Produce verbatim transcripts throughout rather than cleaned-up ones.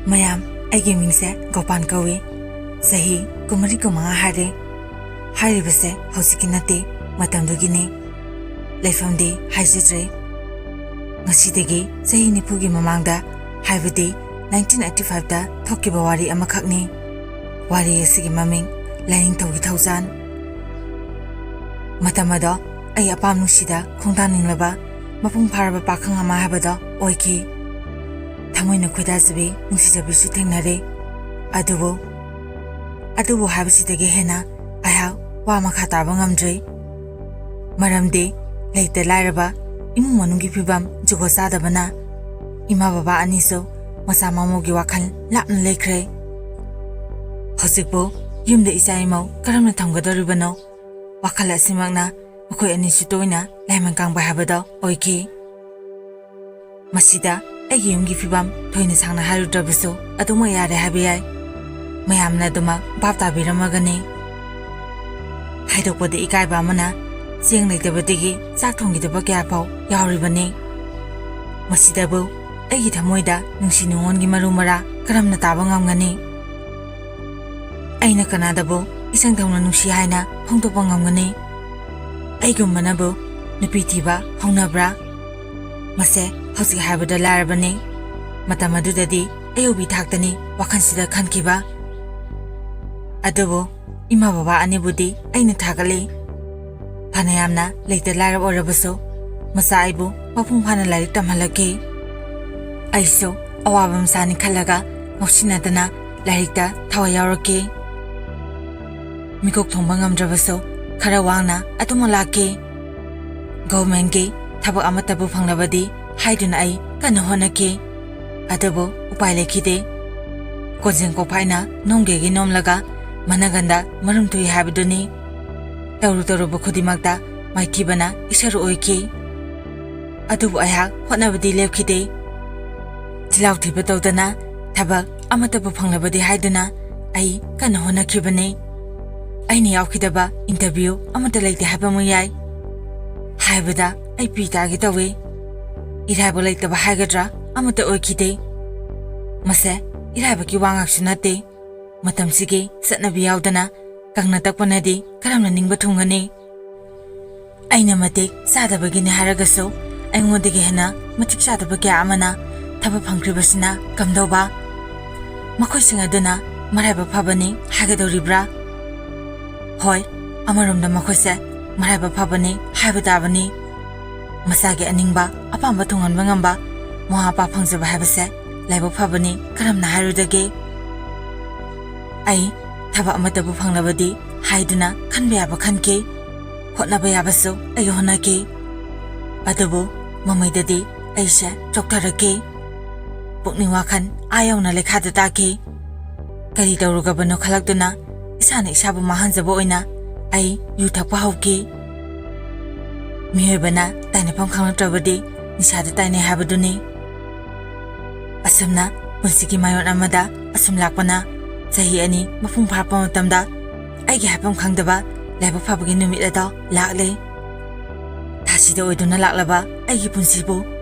ꯃꯌꯥꯝ, ꯑꯩꯒꯤ ꯃꯤꯡꯁꯦ ꯒꯣꯄꯥꯟ ꯀꯧꯏ꯫ ꯆꯍꯤ ꯀꯨꯟꯃꯔꯤ ꯀꯨꯟꯃꯉꯥ ꯍꯥꯏꯔꯦ꯫ ꯍꯥꯏꯔꯤꯕꯁꯦ ꯍꯧꯖꯤꯛꯀꯤ ꯅꯠꯇꯦ, ꯃꯇꯝꯗꯨꯒꯤꯅꯤ꯫ ꯂꯩꯐꯝꯗꯤ ꯍꯥꯏꯖꯗ꯭ꯔꯦ꯫ ꯉꯁꯤꯗꯒꯤ ꯆꯍꯤ ꯅꯤꯐꯨꯒꯤ ꯃꯃꯥꯡꯗ, ꯍꯥꯏꯕꯗꯤ nineteen eighty five ꯊꯣꯛꯈꯤꯕ ꯋꯥꯔꯤ ꯑꯃꯈꯛꯅꯤ꯫ ꯋꯥꯔꯤ ꯑꯁꯤꯒꯤ ꯃꯃꯤꯡ ꯂꯥꯏꯅꯤꯡꯊꯧꯒꯤ ꯊꯧꯖꯥꯜ꯫ ꯃꯇꯝ ꯑꯗꯣ ꯑꯩ ꯑꯄꯥꯝ ꯅꯨꯡꯁꯤꯗ ꯈꯣꯡꯗꯥꯅꯤꯡꯂꯕ ꯃꯄꯨꯡ ꯐꯥꯔꯕ ꯄꯥꯈꯪ ꯑꯃ ꯍꯥꯏꯕꯗꯣ ꯑꯣꯏꯈꯤ꯫ ꯊꯃꯣꯏꯅ ꯈꯣꯏꯗꯥꯖꯕꯤ ꯅꯨꯡꯁꯤꯖꯕꯤꯁꯨ ꯊꯦꯡꯅꯔꯦ꯫ ꯑꯗꯨꯕꯨ, ꯑꯗꯨꯕꯨ ꯍꯥꯏꯕꯁꯤꯗꯒꯤ ꯍꯦꯟꯅ ꯑꯩꯍꯥꯛ ꯋꯥ ꯃꯈꯥ ꯇꯥꯕ ꯉꯝꯗ꯭ꯔꯦ꯫ ꯃꯔꯝꯗꯤ ꯂꯩꯇ ꯂꯥꯏꯔꯕ ꯏꯃꯨꯡ ꯃꯅꯨꯡꯒꯤ ꯐꯤꯕꯝ ꯖꯨꯒꯣꯠ ꯆꯥꯗꯕꯅ ꯏꯃꯥ ꯕꯕꯥ ꯑꯅꯤꯁꯨ ꯃꯆꯥ ꯃꯃꯧꯒꯤ ꯋꯥꯈꯜ ꯂꯥꯞꯅ ꯂꯩꯈ꯭ꯔꯦ꯫ ꯍꯧꯖꯤꯛꯄꯨ ꯌꯨꯝꯗ ꯏꯆꯥ ꯏꯃꯧ ꯀꯔꯝꯅ ꯊꯝꯒꯗꯧꯔꯤꯕꯅꯣ? ꯋꯥꯈꯜ ꯑꯁꯤꯃꯛꯅ ꯃꯈꯣꯏ ꯑꯅꯤꯁꯨ ꯇꯣꯏꯅ ꯂꯥꯏꯃꯟ ꯀꯥꯡꯕ ꯍꯥꯏꯕꯗꯣ ꯑꯣꯏꯈꯤ꯫ ꯃꯁꯤꯗ ꯑꯩꯒꯤ ꯌꯨꯝꯒꯤ ꯐꯤꯕꯝ ꯊꯣꯏꯅ ꯁꯥꯡꯅ ꯍꯥꯏꯔꯨꯗ꯭ꯔꯕꯁꯨ ꯑꯗꯨꯃꯛ ꯌꯥꯔꯦ ꯍꯥꯏꯕ ꯌꯥꯏ꯫ ꯃꯌꯥꯝꯅ ꯑꯗꯨꯃꯛ ꯚꯥꯞ ꯇꯥꯕꯤꯔꯝꯃꯒꯅꯤ꯫ ꯍꯥꯏꯗꯣꯛꯄꯗ ꯏꯀꯥꯏꯕ ꯑꯃꯅ ꯆꯦꯡ ꯂꯩꯇꯕꯗꯒꯤ ꯆꯥꯛ ꯊꯣꯡꯈꯤꯗꯕ ꯀꯌꯥ ꯐꯥꯎ ꯌꯥꯎꯔꯤꯕꯅꯤ꯫ ꯃꯁꯤꯗꯕꯨ ꯑꯩꯒꯤ ꯊꯃꯣꯏꯗ ꯅꯨꯡꯁꯤ ꯅꯨꯡꯉꯣꯟꯒꯤ ꯃꯔꯨ ꯃꯔꯥ ꯀꯔꯝꯅ ꯇꯥꯕ ꯉꯝꯒꯅꯤ? ꯑꯩꯅ ꯀꯅꯥꯗꯕꯨ ꯏꯆꯪ ꯊꯧꯅ ꯅꯨꯡꯁꯤ ꯍꯥꯏꯅ ꯐꯣꯡꯗꯣꯛꯄ ꯉꯝꯒꯅꯤ? ꯑꯩꯒꯨꯝꯕꯅꯕꯨ ꯅꯨꯄꯤ ꯊꯤꯕ ꯍꯧꯅꯕ꯭ꯔꯥ? ꯃꯁꯦ ꯍꯧꯖꯤꯛ ꯍꯥꯏꯕꯗ ꯂꯥꯏꯔꯕꯅꯤ꯫ ꯃꯇꯝ ꯑꯗꯨꯗꯗꯤ ꯑꯌꯧꯕꯤ ꯊꯥꯛꯇꯅꯤ ꯋꯥꯈꯜꯁꯤꯗ ꯈꯟꯈꯤꯕ꯫ ꯑꯗꯨꯕꯨ ꯏꯃꯥ ꯕꯕꯥ ꯑꯅꯤꯕꯨꯗꯤ ꯑꯩꯅ ꯊꯥꯒꯠꯂꯤ꯫ ꯐꯅ ꯌꯥꯝꯅ ꯂꯩꯇ ꯂꯥꯏꯔ ꯑꯣꯏꯔꯕꯁꯨ ꯃꯆꯥ ꯑꯩꯕꯨ ꯃꯄꯨꯡ ꯐꯥꯅ ꯂꯥꯏꯔꯤꯛ ꯇꯝꯍꯜꯂꯛꯈꯤ꯫ ꯑꯩꯁꯨ ꯑꯋꯥꯕ ꯃꯆꯥꯅꯤ ꯈꯜꯂꯒ ꯉꯥꯎꯁꯤꯟꯅꯗꯅ ꯂꯥꯏꯔꯤꯛꯇ ꯊꯋꯥꯏ ꯌꯥꯎꯔꯛꯈꯤ꯫ ꯃꯤꯀꯣꯛ ꯊꯣꯡꯕ ꯉꯝꯗ꯭ꯔꯕꯁꯨ ꯈꯔ ꯋꯥꯡꯅ ꯑꯗꯨꯃꯛ ꯂꯥꯛꯈꯤ꯫ ꯒꯣꯚꯔꯟꯃꯦꯟꯠꯀꯤ ꯊꯕꯛ ꯑꯃꯠꯇꯕꯨ ꯐꯪꯂꯕꯗꯤ ꯍꯥꯏꯗꯨꯅ ꯑꯩ ꯀꯟꯅ ꯍꯣꯠꯅꯈꯤ꯫ ꯑꯗꯨꯕꯨ ꯎꯄꯥꯏ ꯂꯩꯈꯤꯗꯦ꯫ ꯀꯣꯟꯖꯦꯡ ꯀꯣꯛꯐꯥꯏꯅ ꯅꯣꯝꯒꯦꯒꯤ ꯅꯣꯝꯂꯒ ꯃꯅꯒꯟꯗ ꯃꯔꯨꯝ ꯊꯨꯏ ꯍꯥꯏꯕꯗꯨꯅꯤ꯫ ꯇꯧꯔꯨ ꯇꯧꯔꯨꯕ ꯈꯨꯗꯤꯡꯃꯛꯇ ꯃꯥꯏꯊꯤꯕꯅ ꯏꯁꯔꯨ ꯑꯣꯏꯈꯤ꯫ ꯑꯗꯨꯕꯨ ꯑꯩꯍꯥꯛ ꯍꯣꯠꯅꯕꯗꯤ ꯂꯦꯞꯈꯤꯗꯦ꯫ ꯆꯤꯜꯍꯥꯎ ꯊꯤꯕ ꯇꯧꯗꯅ ꯊꯕꯛ ꯑꯃꯠꯇꯕꯨ ꯐꯪꯂꯕꯗꯤ ꯍꯥꯏꯗꯨꯅ ꯑꯩ ꯀꯟꯅ ꯍꯣꯠꯅꯈꯤꯕꯅꯤ꯫ ꯑꯩꯅ ꯌꯥꯎꯈꯤꯗꯕ ꯏꯟꯇꯔꯚ꯭ꯌꯨ ꯑꯃꯠꯇ ꯂꯩꯇꯦ ꯍꯥꯏꯕꯃꯛ ꯌꯥꯏ꯫ ꯍꯥꯏꯕꯗ ꯑꯩ ꯄꯤ ꯇꯥꯒꯦ ꯇꯧꯏ꯫ ꯏꯔꯥꯏꯕꯛ ꯂꯩꯇꯕ ꯍꯥꯏꯒꯗ꯭ꯔꯥ, ꯑꯃꯠꯇ ꯑꯣꯏꯈꯤꯗꯦ꯫ ꯃꯁꯦ ꯏꯔꯥꯏꯕꯛꯀꯤ ꯋꯥ ꯉꯥꯛꯁꯨ ꯅꯠꯇꯦ꯫ ꯃꯇꯝꯁꯤꯒꯤ ꯆꯠꯅꯕꯤ ꯌꯥꯎꯗꯅ ꯀꯪꯅ ꯇꯛꯄꯅꯗꯤ ꯀꯔꯝꯅ ꯅꯤꯡꯕ ꯊꯨꯡꯒꯅꯤ? ꯑꯩꯅ ꯃꯇꯤꯛ ꯆꯥꯗꯕꯒꯤꯅꯤ ꯍꯥꯏꯔꯒꯁꯨ, ꯑꯩꯉꯣꯟꯗꯒꯤ ꯍꯦꯟꯅ ꯃꯇꯤꯛ ꯆꯥꯗꯕ ꯀꯌꯥ ꯑꯃꯅ ꯊꯕꯛ ꯐꯪꯈ꯭ꯔꯤꯕꯁꯤꯅ ꯀꯝꯗꯧꯕ? ꯃꯈꯣꯏꯁꯤꯡ ꯑꯗꯨꯅ ꯃꯔꯥꯏꯕꯛ ꯐꯕꯅꯤ ꯍꯥꯏꯒꯗꯧꯔꯤꯕ꯭ꯔꯥ? ꯍꯣꯏ, ꯑꯃꯔꯣꯝꯗ ꯃꯈꯣꯏꯁꯦ ꯃꯔꯥꯏꯕꯛ ꯐꯕꯅꯤ ꯍꯥꯏꯕ ꯇꯥꯕꯅꯤ꯫ ꯃꯆꯥꯒꯤ ꯑꯅꯤꯡꯕ ꯑꯄꯥꯝꯕ ꯊꯨꯡꯍꯟꯕ ꯉꯝꯕ ꯃꯃꯥ ꯃꯄꯥ ꯐꯪꯖꯕ ꯍꯥꯏꯕꯁꯦ ꯂꯥꯏꯕꯛ ꯐꯕꯅꯤ ꯀꯔꯝꯅ ꯍꯥꯏꯔꯨꯗꯒꯦ? ꯑꯩ ꯊꯕꯛ ꯑꯃꯠꯇꯕꯨ ꯐꯪꯂꯕꯗꯤ ꯍꯥꯏꯗꯨꯅ ꯈꯟꯕ ꯌꯥꯕ ꯈꯟꯈꯤ, ꯍꯣꯠꯅꯕ ꯌꯥꯕꯁꯨ ꯑꯩ ꯍꯣꯠꯅꯈꯤ꯫ ꯑꯗꯨꯕꯨ ꯃꯃꯩꯗꯗꯤ ꯑꯩꯁꯦ ꯆꯣꯛꯊꯔꯛꯈꯤ꯫ ꯄꯨꯛꯅꯤꯡ ꯋꯥꯈꯜ ꯑꯥ ꯌꯧꯅ ꯂꯩꯈꯥꯗ ꯇꯥꯈꯤ꯫ ꯀꯔꯤ ꯇꯧꯔꯨꯒꯕꯅꯣ ꯈꯜꯂꯛꯇꯨꯅ ꯏꯁꯥꯅ ꯏꯁꯥꯕꯨ ꯃꯥꯡꯍꯟꯖꯕ ꯑꯣꯏꯅ ꯑꯩ ꯌꯨ ꯊꯛꯄ ꯍꯧꯈꯤ꯫ ꯃꯤꯑꯣꯏꯕꯅ ꯇꯥꯏꯅꯐꯝ ꯈꯪꯂꯛꯇ꯭ꯔꯕꯗꯤ ꯅꯤꯁꯥꯗ ꯇꯥꯏꯅꯩ ꯍꯥꯏꯕꯗꯨꯅꯤ꯫ ꯑꯁꯨꯝꯅ ꯄꯨꯟꯁꯤꯒꯤ ꯃꯥꯏꯑꯣꯟ ꯑꯃꯗ ꯑꯁꯨꯝ ꯂꯥꯛꯄꯅ ꯆꯍꯤ ꯑꯅꯤ ꯃꯄꯨꯡ ꯐꯥꯔꯛꯄ ꯃꯇꯝꯗ ꯑꯩꯒꯤ ꯍꯥꯏꯐꯝ ꯈꯪꯗꯕ ꯂꯥꯏꯕꯛ ꯐꯕꯒꯤ ꯅꯨꯃꯤꯠ ꯑꯗꯣ ꯂꯥꯛꯂꯦ꯫ ꯊꯥꯁꯤꯗ ꯑꯣꯏꯗꯨꯅ ꯂꯥꯛꯂꯕ ꯑꯩꯒꯤ ꯄꯨꯟꯁꯤꯕꯨ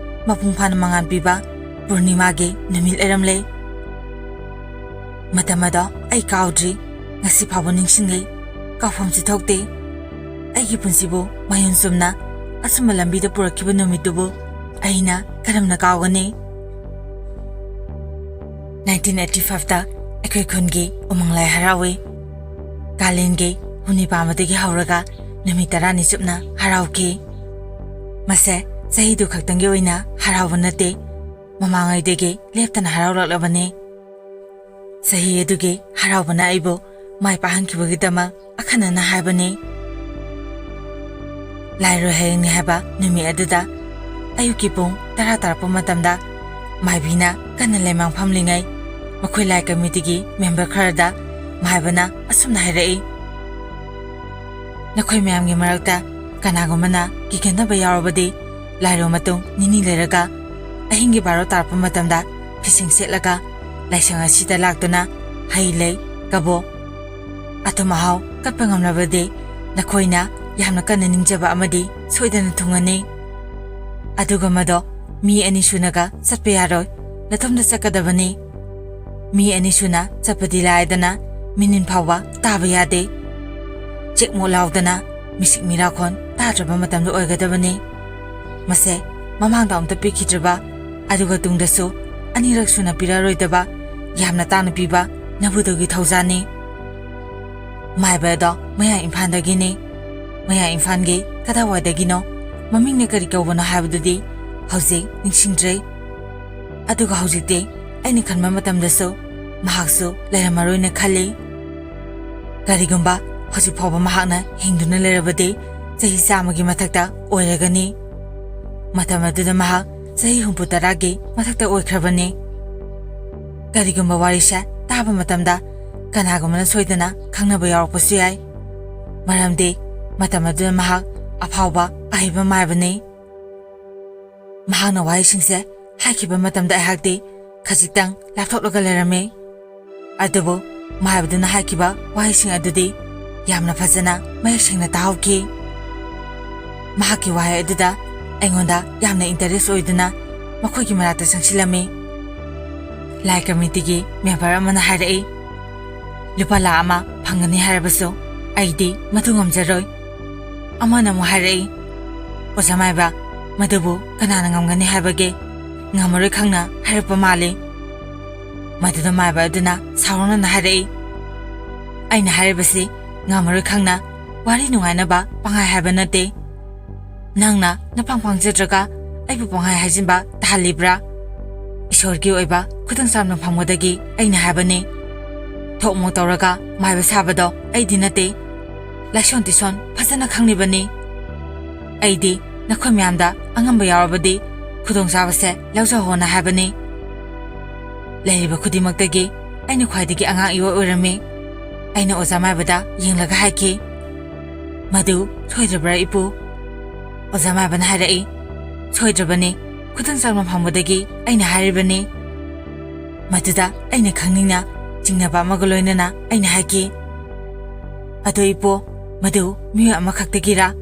ꯃꯄꯨꯡ ꯐꯥꯅ ꯃꯉꯥꯜ ꯄꯤꯕ ꯄꯨꯔꯅꯤꯃꯥꯒꯤ ꯅꯨꯃꯤꯠ ꯑꯣꯏꯔꯝꯂꯦ꯫ ꯃꯇꯝ ꯑꯗꯣ ꯑꯩ ꯀꯥꯎꯗ꯭ꯔꯤ, ꯉꯁꯤ ꯐꯥꯎꯕ ꯅꯤꯡꯁꯤꯡꯂꯤ, ꯀꯥꯎꯐꯝꯁꯨ ꯊꯣꯛꯇꯦ꯫ ꯑꯩꯒꯤ ꯄꯨꯟꯁꯤꯕꯨ ꯃꯌꯣꯟ ꯆꯨꯝꯅ ꯑꯆꯨꯝꯕ ꯂꯝꯕꯤꯗ ꯄꯨꯔꯛꯈꯤꯕ ꯅꯨꯃꯤꯠꯇꯨꯕꯨ ꯑꯩꯅ ꯀꯔꯝꯅ ꯀꯥꯎꯒꯅꯤ? ꯅꯥꯏꯟꯇꯤꯟ ꯑꯩꯠꯇꯤ ꯐꯥꯏꯚꯇ ꯑꯩꯈꯣꯏ ꯈꯨꯟꯒꯤ ꯎꯃꯪ ꯂꯥꯏ ꯍꯔꯥꯎꯏ꯫ ꯀꯥꯂꯦꯟꯒꯤ ꯍꯨꯝꯅꯤ ꯄꯥꯟꯕꯗꯒꯤ ꯍꯧꯔꯒ ꯅꯨꯃꯤꯠ ꯇꯔꯥꯅꯤ ꯆꯨꯞꯅ ꯍꯔꯥꯎꯈꯤ꯫ ꯃꯁꯦ ꯆꯍꯤꯗꯨ ꯈꯛꯇꯪꯒꯤ ꯑꯣꯏꯅ ꯍꯔꯥꯎꯕ ꯅꯠꯇꯦ, ꯃꯃꯥꯡꯉꯩꯗꯒꯤ ꯂꯦꯞꯇꯅ ꯍꯔꯥꯎꯔꯛꯂꯕꯅꯤ꯫ ꯆꯍꯤ ꯑꯗꯨꯒꯤ ꯍꯔꯥꯎꯕꯅ ꯑꯩꯕꯨ ꯃꯥꯏ ꯄꯥꯛꯍꯟꯈꯤꯕꯒꯤꯗꯃꯛ ꯑꯈꯟꯅꯅ ꯍꯥꯏꯕꯅꯤ꯫ ꯂꯥꯏꯔꯣꯏ ꯍꯌꯦꯡꯅꯤ ꯍꯥꯏꯕ ꯅꯨꯃꯤꯠ ꯑꯗꯨꯗ ꯑꯌꯨꯛꯀꯤ ꯄꯨꯡ ꯇꯔꯥ ꯇꯥꯔꯛꯄ ꯃꯇꯝꯗ ꯃꯥꯏꯕꯤꯅ ꯀꯟꯅ ꯂꯩꯃꯥꯡ ꯐꯝꯂꯤꯉꯩ ꯃꯈꯣꯏ ꯂꯥꯏ ꯀꯃꯤꯇꯤꯒꯤ ꯃꯦꯝꯕꯔ ꯈꯔꯗ ꯃꯥꯏꯕꯅ ꯑꯁꯨꯝꯅ ꯍꯥꯏꯔꯛꯏ, "ꯅꯈꯣꯏ ꯃꯌꯥꯝꯒꯤ ꯃꯔꯛꯇ ꯀꯅꯥꯒꯨꯝꯕꯅ ꯀꯤꯒꯟꯗꯕ ꯌꯥꯎꯔꯕꯗꯤ ꯂꯥꯏꯔꯣ ꯃꯇꯨꯡ ꯅꯤꯅꯤ ꯂꯩꯔꯒ ꯑꯍꯤꯡꯒꯤ ꯕꯥꯔꯣ ꯇꯥꯔꯛꯄ ꯃꯇꯝꯗ ꯐꯤꯁꯤꯡ ꯁꯦꯠꯂꯒ ꯂꯥꯏꯁꯪ ꯑꯁꯤꯗ ꯂꯥꯛꯇꯨꯅ ꯍꯩ ꯂꯩ, ꯀꯕꯣꯛ, ꯑꯊꯨꯝ ꯑꯍꯥꯎ ꯀꯠꯄ ꯉꯝꯂꯕꯗꯤ ꯅꯈꯣꯏꯅ ꯌꯥꯝꯅ ꯀꯟꯅ ꯅꯤꯡꯖꯕ ꯑꯃꯗꯤ ꯁꯣꯏꯗꯅ ꯊꯨꯡꯒꯅꯤ꯫ ꯑꯗꯨꯒ ꯃꯗꯣ ꯃꯤ ꯑꯅꯤ ꯁꯨꯅꯒ ꯆꯠꯄ ꯌꯥꯔꯣꯏ, ꯅꯊꯣꯝꯗ ꯆꯠꯀꯗꯕꯅꯤ"꯫ ꯃꯤ ꯑꯅꯤ ꯁꯨꯅ ꯆꯠꯄꯗꯤ ꯂꯥꯏꯗꯅ, ꯃꯤꯅꯤꯟ ꯐꯥꯎꯕ ꯇꯥꯕ ꯌꯥꯗꯦ꯫ ꯆꯦꯛꯃꯣꯠ ꯂꯥꯎꯗꯅ ꯃꯤꯁꯤꯛ ꯃꯤꯔꯥꯈꯣꯟ ꯇꯥꯗ꯭ꯔꯕ ꯃꯇꯝꯗ ꯑꯣꯏꯒꯗꯕꯅꯤ꯫ ꯃꯁꯦ ꯃꯃꯥꯡꯗ ꯑꯃꯨꯛꯇ ꯄꯤꯈꯤꯗ꯭ꯔꯕ, ꯑꯗꯨꯒ ꯇꯨꯡꯗꯁꯨ ꯑꯅꯤꯔꯛ ꯁꯨꯅ ꯄꯤꯔꯛꯑꯔꯣꯏꯗꯕ ꯌꯥꯝꯅ ꯇꯥꯡꯅ ꯄꯤꯕ ꯅꯕꯨꯙꯒꯤ ꯊꯧꯖꯥꯜꯅꯤ꯫ ꯃꯥꯏꯕ ꯑꯗꯣ ꯃꯌꯥ ꯏꯝꯐꯥꯜꯗꯒꯤꯅꯤ꯫ ꯃꯌꯥ ꯏꯝꯐꯥꯜꯒꯤ ꯀꯗꯥꯏꯋꯥꯏꯗꯒꯤꯅꯣ, ꯃꯃꯤꯡꯅ ꯀꯔꯤ ꯀꯧꯕꯅꯣ ꯍꯥꯏꯕꯗꯨꯗꯤ ꯍꯧꯖꯤꯛ ꯅꯤꯡꯁꯤꯡꯗ꯭ꯔꯦ꯫ ꯑꯗꯨꯒ ꯍꯧꯖꯤꯛꯇꯤ ꯑꯩꯅ ꯈꯟꯕ ꯃꯇꯝꯗꯁꯨ ꯃꯍꯥꯛꯁꯨ ꯂꯩꯔꯝꯃꯔꯣꯏꯅ ꯈꯜꯂꯤ꯫ ꯀꯔꯤꯒꯨꯝꯕ ꯍꯧꯖꯤꯛ ꯐꯥꯎꯕ ꯃꯍꯥꯛꯅ ꯍꯤꯡꯗꯨꯅ ꯂꯩꯔꯕꯗꯤ ꯆꯍꯤ ꯆꯥꯝꯃꯒꯤ ꯃꯊꯛꯇ ꯑꯣꯏꯔꯒꯅꯤ꯫ ꯃꯇꯝ ꯑꯗꯨꯗ ꯃꯍꯥꯛ ꯆꯍꯤ ꯍꯨꯝꯐꯨ ꯇꯔꯥꯒꯤ ꯃꯊꯛꯇ ꯑꯣꯏꯈ꯭ꯔꯕꯅꯤ꯫ ꯀꯔꯤꯒꯨꯝꯕ ꯋꯥꯔꯤꯁꯦ ꯇꯥꯕ ꯃꯇꯝꯗ ꯀꯅꯥꯒꯨꯝꯕꯅ ꯁꯣꯏꯗꯅ ꯈꯪꯅꯕ ꯌꯥꯎꯔꯛꯄꯁꯨ ꯌꯥꯏ, ꯃꯔꯝꯗꯤ ꯃꯇꯝ ꯑꯗꯨꯗ ꯃꯍꯥꯛ ꯑꯐꯥꯎꯕ ꯑꯍꯩꯕ ꯃꯥꯏꯕꯅꯤ꯫ ꯃꯍꯥꯛꯅ ꯋꯥꯍꯩꯁꯤꯡꯁꯦ ꯍꯥꯏꯈꯤꯕ ꯃꯇꯝꯗ ꯑꯩꯍꯥꯛꯇꯤ ꯈꯖꯤꯛꯇꯪ ꯂꯥꯞꯊꯣꯛꯂꯒ ꯂꯩꯔꯝꯃꯤ꯫ ꯑꯗꯨꯕꯨ ꯃꯥꯏꯕꯗꯨꯅ ꯍꯥꯏꯈꯤꯕ ꯋꯥꯍꯩꯁꯤꯡ ꯑꯗꯨꯗꯤ ꯌꯥꯝꯅ ꯐꯖꯅ ꯃꯌꯦꯛ ꯁꯦꯡꯅ ꯇꯥꯍꯧꯈꯤ꯫ ꯃꯍꯥꯛꯀꯤ ꯋꯥꯍꯩ ꯑꯗꯨꯗ ꯑꯩꯉꯣꯟꯗ ꯌꯥꯝꯅ ꯏꯟꯇꯔꯦꯁ ꯑꯣꯏꯗꯨꯅ ꯃꯈꯣꯏꯒꯤ ꯃꯅꯥꯛꯇ ꯆꯪꯁꯤꯜꯂꯝꯃꯤ꯫ ꯂꯥꯏ ꯀꯃꯤꯇꯤꯒꯤ ꯃꯦꯝꯕꯔ ꯑꯃꯅ ꯍꯥꯏꯔꯛꯏ, "ꯂꯨꯄꯥ ꯂꯥꯈ ꯑꯃ ꯐꯪꯒꯅꯤ ꯍꯥꯏꯔꯕꯁꯨ ꯑꯩꯗꯤ ꯃꯗꯨ ꯉꯝꯖꯔꯣꯏ꯫" ꯑꯃꯅ ꯑꯃꯨꯛ ꯍꯥꯏꯔꯛꯏ, "ꯑꯣꯖꯥ ꯃꯥꯏꯕ, ꯃꯗꯨꯕꯨ ꯀꯅꯥꯅ ꯉꯝꯒꯅꯤ ꯍꯥꯏꯕꯒꯦ? ꯉꯝꯃꯔꯣꯏ ꯈꯪꯅ ꯍꯥꯏꯔꯛꯄ ꯃꯥꯜꯂꯤ꯫" ꯃꯗꯨꯗ ꯃꯥꯏꯕ ꯑꯗꯨꯅ ꯁꯥꯎꯔꯣꯡꯅꯅ ꯍꯥꯏꯔꯛꯏ, "ꯑꯩꯅ ꯍꯥꯏꯔꯤꯕꯁꯤ ꯉꯝꯃꯔꯣꯏ ꯈꯪꯅ ꯋꯥꯔꯤ ꯅꯨꯡꯉꯥꯏꯅꯕ ꯄꯪꯍꯥꯏ ꯍꯥꯏꯕ ꯅꯠꯇꯦ꯫ ꯅꯪꯅ ꯅꯄꯥꯡ ꯄꯥꯡꯖꯗ꯭ꯔꯒ ꯑꯩꯕꯨ ꯄꯪꯍꯥꯏ ꯍꯥꯏꯖꯤꯟꯕ ꯇꯥꯍꯜꯂꯤꯕ꯭ꯔꯥ? ꯏꯁꯣꯔꯒꯤ ꯑꯣꯏꯕ ꯈꯨꯗꯣꯡ ꯆꯥꯕ ꯐꯪꯕꯗꯒꯤ ꯑꯩꯅ ꯍꯥꯏꯕꯅꯤ꯫ ꯊꯣꯛ ꯃꯣꯛ ꯇꯧꯔꯒ ꯃꯥꯏꯕ ꯁꯥꯕꯗꯣ ꯑꯩꯗꯤ ꯅꯠꯇꯦ, ꯂꯥꯏꯁꯣꯟ ꯇꯤꯁꯣꯟ ꯐꯖꯅ ꯈꯪꯂꯤꯕꯅꯤ꯫ ꯑꯩꯗꯤ ꯅꯈꯣꯏ ꯃꯌꯥꯝꯗ ꯑꯉꯝꯕ ꯌꯥꯎꯔꯕꯗꯤ ꯈꯨꯗꯣꯡꯆꯥꯕꯁꯦ ꯂꯧꯖꯍꯧꯅ ꯍꯥꯏꯕꯅꯤ꯫ ꯂꯩꯔꯤꯕ ꯈꯨꯗꯤꯡꯃꯛꯇꯒꯤ ꯑꯩꯅ ꯈ꯭ꯋꯥꯏꯗꯒꯤ ꯑꯉꯥꯡ ꯏꯑꯣꯏ ꯑꯣꯏꯔꯝꯃꯤ꯫" ꯑꯩꯅ ꯑꯣꯖꯥ ꯃꯥꯏꯕꯗ ꯌꯦꯡꯂꯒ ꯍꯥꯏꯈꯤ, "ꯃꯗꯨ ꯁꯣꯏꯗ꯭ꯔꯕ꯭ꯔꯥ ꯏꯄꯨ?" ꯑꯣꯖꯥ ꯃꯥꯏꯕꯅ ꯍꯥꯏꯔꯛꯏ, "ꯁꯣꯏꯗ꯭ꯔꯕꯅꯤ, ꯈꯨꯗꯣꯡ ꯆꯥꯕ ꯐꯪꯕꯗꯒꯤ ꯑꯩꯅ ꯍꯥꯏꯔꯤꯕꯅꯤ꯫" ꯃꯗꯨꯗ ꯑꯩꯅ ꯈꯪꯅꯤꯡꯅ ꯆꯤꯡꯅꯕ ꯑꯃꯒ ꯂꯣꯏꯅꯅ ꯑꯩꯅ ꯍꯥꯏꯈꯤ, "ꯑꯗꯣ ꯏꯄꯣ, ꯃꯗꯨ ꯃꯤꯑꯣꯏ ꯑꯃꯈꯛꯇꯒꯤꯔꯥ?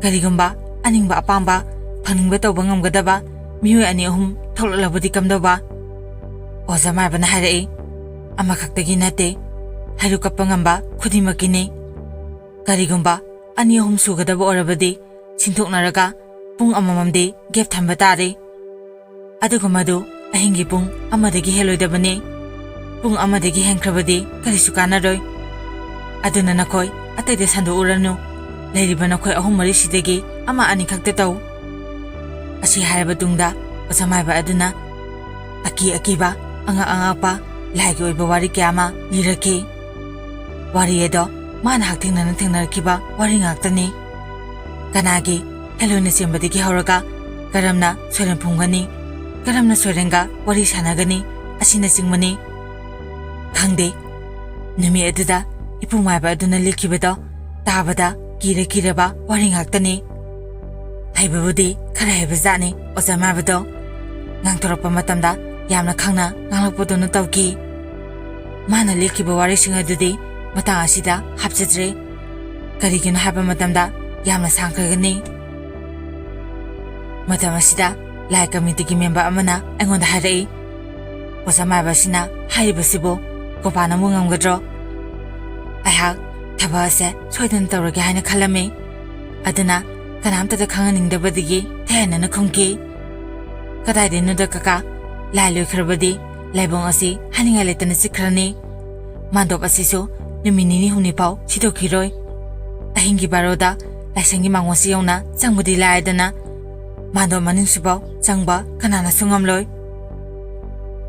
ꯀꯔꯤꯒꯨꯝꯕ ꯑꯅꯤꯡꯕ ꯑꯄꯥꯝꯕ ꯐꯪꯅꯤꯡꯕ ꯇꯧꯕ ꯉꯝꯒꯗꯕ ꯃꯤꯑꯣꯏ ꯑꯅꯤ ꯑꯍꯨꯝ ꯊꯣꯛꯂꯛꯂꯕꯗꯤ ꯀꯝꯗꯧꯕ?" ꯑꯣꯖꯥ ꯃꯥꯏꯕꯅ ꯍꯥꯏꯔꯛꯏ, "ꯑꯃꯈꯛꯇꯒꯤ ꯅꯠꯇꯦ, ꯍꯩꯔꯨꯛ ꯀꯞꯄ ꯉꯝꯕ ꯈꯨꯗꯤꯡꯃꯛꯀꯤꯅꯤ꯫ ꯀꯔꯤꯒꯨꯝꯕ ꯑꯅꯤ ꯑꯍꯨꯝ ꯁꯨꯒꯗꯕ ꯑꯣꯏꯔꯕꯗꯤ ꯁꯤꯟꯗꯣꯛꯅꯔꯒ ꯄꯨꯡ ꯑꯃꯃꯝꯗꯤ ꯒꯦꯞ ꯊꯝꯕ ꯇꯥꯔꯦ꯫ ꯑꯗꯨꯒ ꯃꯗꯨ ꯑꯍꯤꯡꯒꯤ ꯄꯨꯡ ꯑꯃꯗꯒꯤ ꯍꯦꯜꯂꯣꯏꯗꯕꯅꯤ꯫ ꯄꯨꯡ ꯑꯃꯗꯒꯤ ꯍꯦꯟꯈ꯭ꯔꯕꯗꯤ ꯀꯔꯤꯁꯨ ꯀꯥꯟꯅꯔꯣꯏ꯫ ꯑꯗꯨꯅ ꯅꯈꯣꯏ ꯑꯇꯩꯗ ꯁꯟꯗꯣꯛꯎꯔꯅꯨ꯫ ꯂꯩꯔꯤꯕ ꯅꯈꯣꯏ ꯑꯍꯨꯝ ꯃꯔꯤꯁꯤꯗꯒꯤ ꯑꯃ ꯑꯅꯤ ꯈꯛꯇ ꯇꯧ"꯫ ꯑꯁꯤ ꯍꯥꯏꯔꯕ ꯇꯨꯡꯗ ꯑꯣꯖꯥ ꯃꯥꯏꯕ ꯑꯗꯨꯅ ꯑꯀꯤ ꯑꯀꯤꯕ, ꯑꯉꯛ ꯑꯉꯛꯄ ꯂꯥꯏꯒꯤ ꯑꯣꯏꯕ ꯋꯥꯔꯤ ꯀꯌꯥ ꯑꯃ ꯂꯤꯔꯛꯈꯤ꯫ ꯋꯥꯔꯤ ꯑꯗꯣ ꯃꯥꯅ ꯍꯛꯊꯦꯡꯅꯅ ꯊꯦꯡꯅꯔꯛꯈꯤꯕ ꯋꯥꯔꯤ ꯉꯥꯛꯇꯅꯤ꯫ ꯀꯅꯥꯒꯤ ꯍꯦꯂꯣꯏꯅ ꯆꯦꯟꯕꯗꯒꯤ ꯍꯧꯔꯒ ꯀꯔꯝꯅ ꯁꯣꯏꯔꯦꯟ ꯐꯨꯝꯒꯅꯤ, ꯀꯔꯝꯅ ꯁꯣꯏꯔꯦꯟꯒ ꯋꯥꯔꯤ ꯁꯥꯟꯅꯒꯅꯤ ꯑꯁꯤꯅꯆꯤꯡꯕꯅꯤ꯫ ꯈꯪꯗꯦ, ꯅꯨꯃꯤꯠ ꯑꯗꯨꯗ ꯏꯄꯨ ꯃꯥꯏꯕ ꯑꯗꯨꯅ ꯂꯤꯈꯤꯕꯗꯣ ꯇꯥꯕꯗ ꯀꯤꯔ ꯀꯤꯔꯕ ꯋꯥꯔꯤ ꯉꯥꯛꯇꯅꯤ꯫ ꯍꯩꯕꯕꯨꯗꯤ ꯈꯔ ꯍꯩꯕ ꯖꯥꯠꯅꯤ ꯑꯣꯖꯥ ꯃꯥꯏꯕꯗꯣ꯫ ꯉꯥꯡꯊꯣꯔꯛꯄ ꯃꯇꯝꯗ ꯌꯥꯝꯅ ꯈꯪꯅ ꯉꯥꯡꯂꯛꯄꯗꯧꯅ ꯇꯧꯈꯤ꯫ ꯃꯥꯅ ꯂꯤꯈꯤꯕ ꯋꯥꯔꯤꯁꯤꯡ ꯑꯗꯨꯗꯤ ꯃꯇꯥꯡ ꯑꯁꯤꯗ ꯍꯥꯞꯆꯗ꯭ꯔꯦ꯫ ꯀꯔꯤꯒꯤꯅꯣ ꯍꯥꯏꯕ ꯃꯇꯝꯗ ꯌꯥꯝꯅ ꯁꯥꯡꯈ꯭ꯔꯒꯅꯤ꯫ ꯃꯇꯝ ꯑꯁꯤꯗ ꯂꯥꯏ ꯀꯃꯤꯇꯤꯒꯤ ꯃꯦꯝꯕꯔ ꯑꯃꯅ ꯑꯩꯉꯣꯟꯗ ꯍꯥꯏꯔꯛꯏ, "ꯑꯣꯖꯥ ꯃꯥꯏꯕ ꯑꯁꯤꯅ ꯍꯥꯏꯔꯤꯕꯁꯤꯕꯨ ꯒꯣꯄꯥꯅ ꯑꯃꯨꯛ ꯉꯝꯒꯗ꯭ꯔꯣ? ꯑꯩꯍꯥꯛ ꯊꯕꯛ ꯑꯁꯦ ꯁꯣꯏꯗꯅ ꯇꯧꯔꯒꯦ ꯍꯥꯏꯅ ꯈꯜꯂꯝꯃꯤ꯫ ꯑꯗꯨꯅ ꯀꯅꯥꯝꯇꯗ ꯈꯪꯍꯟꯅꯤꯡꯗꯕꯗꯒꯤ ꯊꯦꯡꯅꯅ ꯈꯨꯝꯈꯤ꯫ ꯀꯗꯥꯏꯗꯩꯅꯣꯗ ꯀꯀꯥ, ꯂꯥꯏ ꯂꯣꯏꯈ꯭ꯔꯕꯗꯤ ꯂꯥꯏꯕꯨꯡ ꯑꯁꯤ ꯍꯥꯏꯅꯤꯡꯉꯥꯏ ꯂꯩꯇꯅ ꯆꯤꯛꯈ꯭ꯔꯅꯤ꯫ ꯃꯥꯟꯗꯣꯞ ꯑꯁꯤꯁꯨ ꯅꯨꯃꯤꯠ ꯅꯤꯅꯤ ꯍꯨꯝꯅꯤ ꯐꯥꯎ ꯁꯤꯗꯣꯛꯈꯤꯔꯣꯏ꯫ ꯑꯍꯤꯡꯒꯤ ꯕꯥꯔꯣꯗ ꯂꯥꯏꯁꯪꯒꯤ ꯃꯥꯡꯒꯣꯟꯁꯤ ꯌꯧꯅ ꯆꯪꯕꯗꯤ ꯂꯥꯏꯗꯅ ꯃꯥꯟꯗꯣꯞ ꯃꯅꯨꯡꯁꯤꯐꯥꯎ ꯆꯪꯕ ꯀꯅꯥꯅꯁꯨ ꯉꯝꯂꯣꯏ"꯫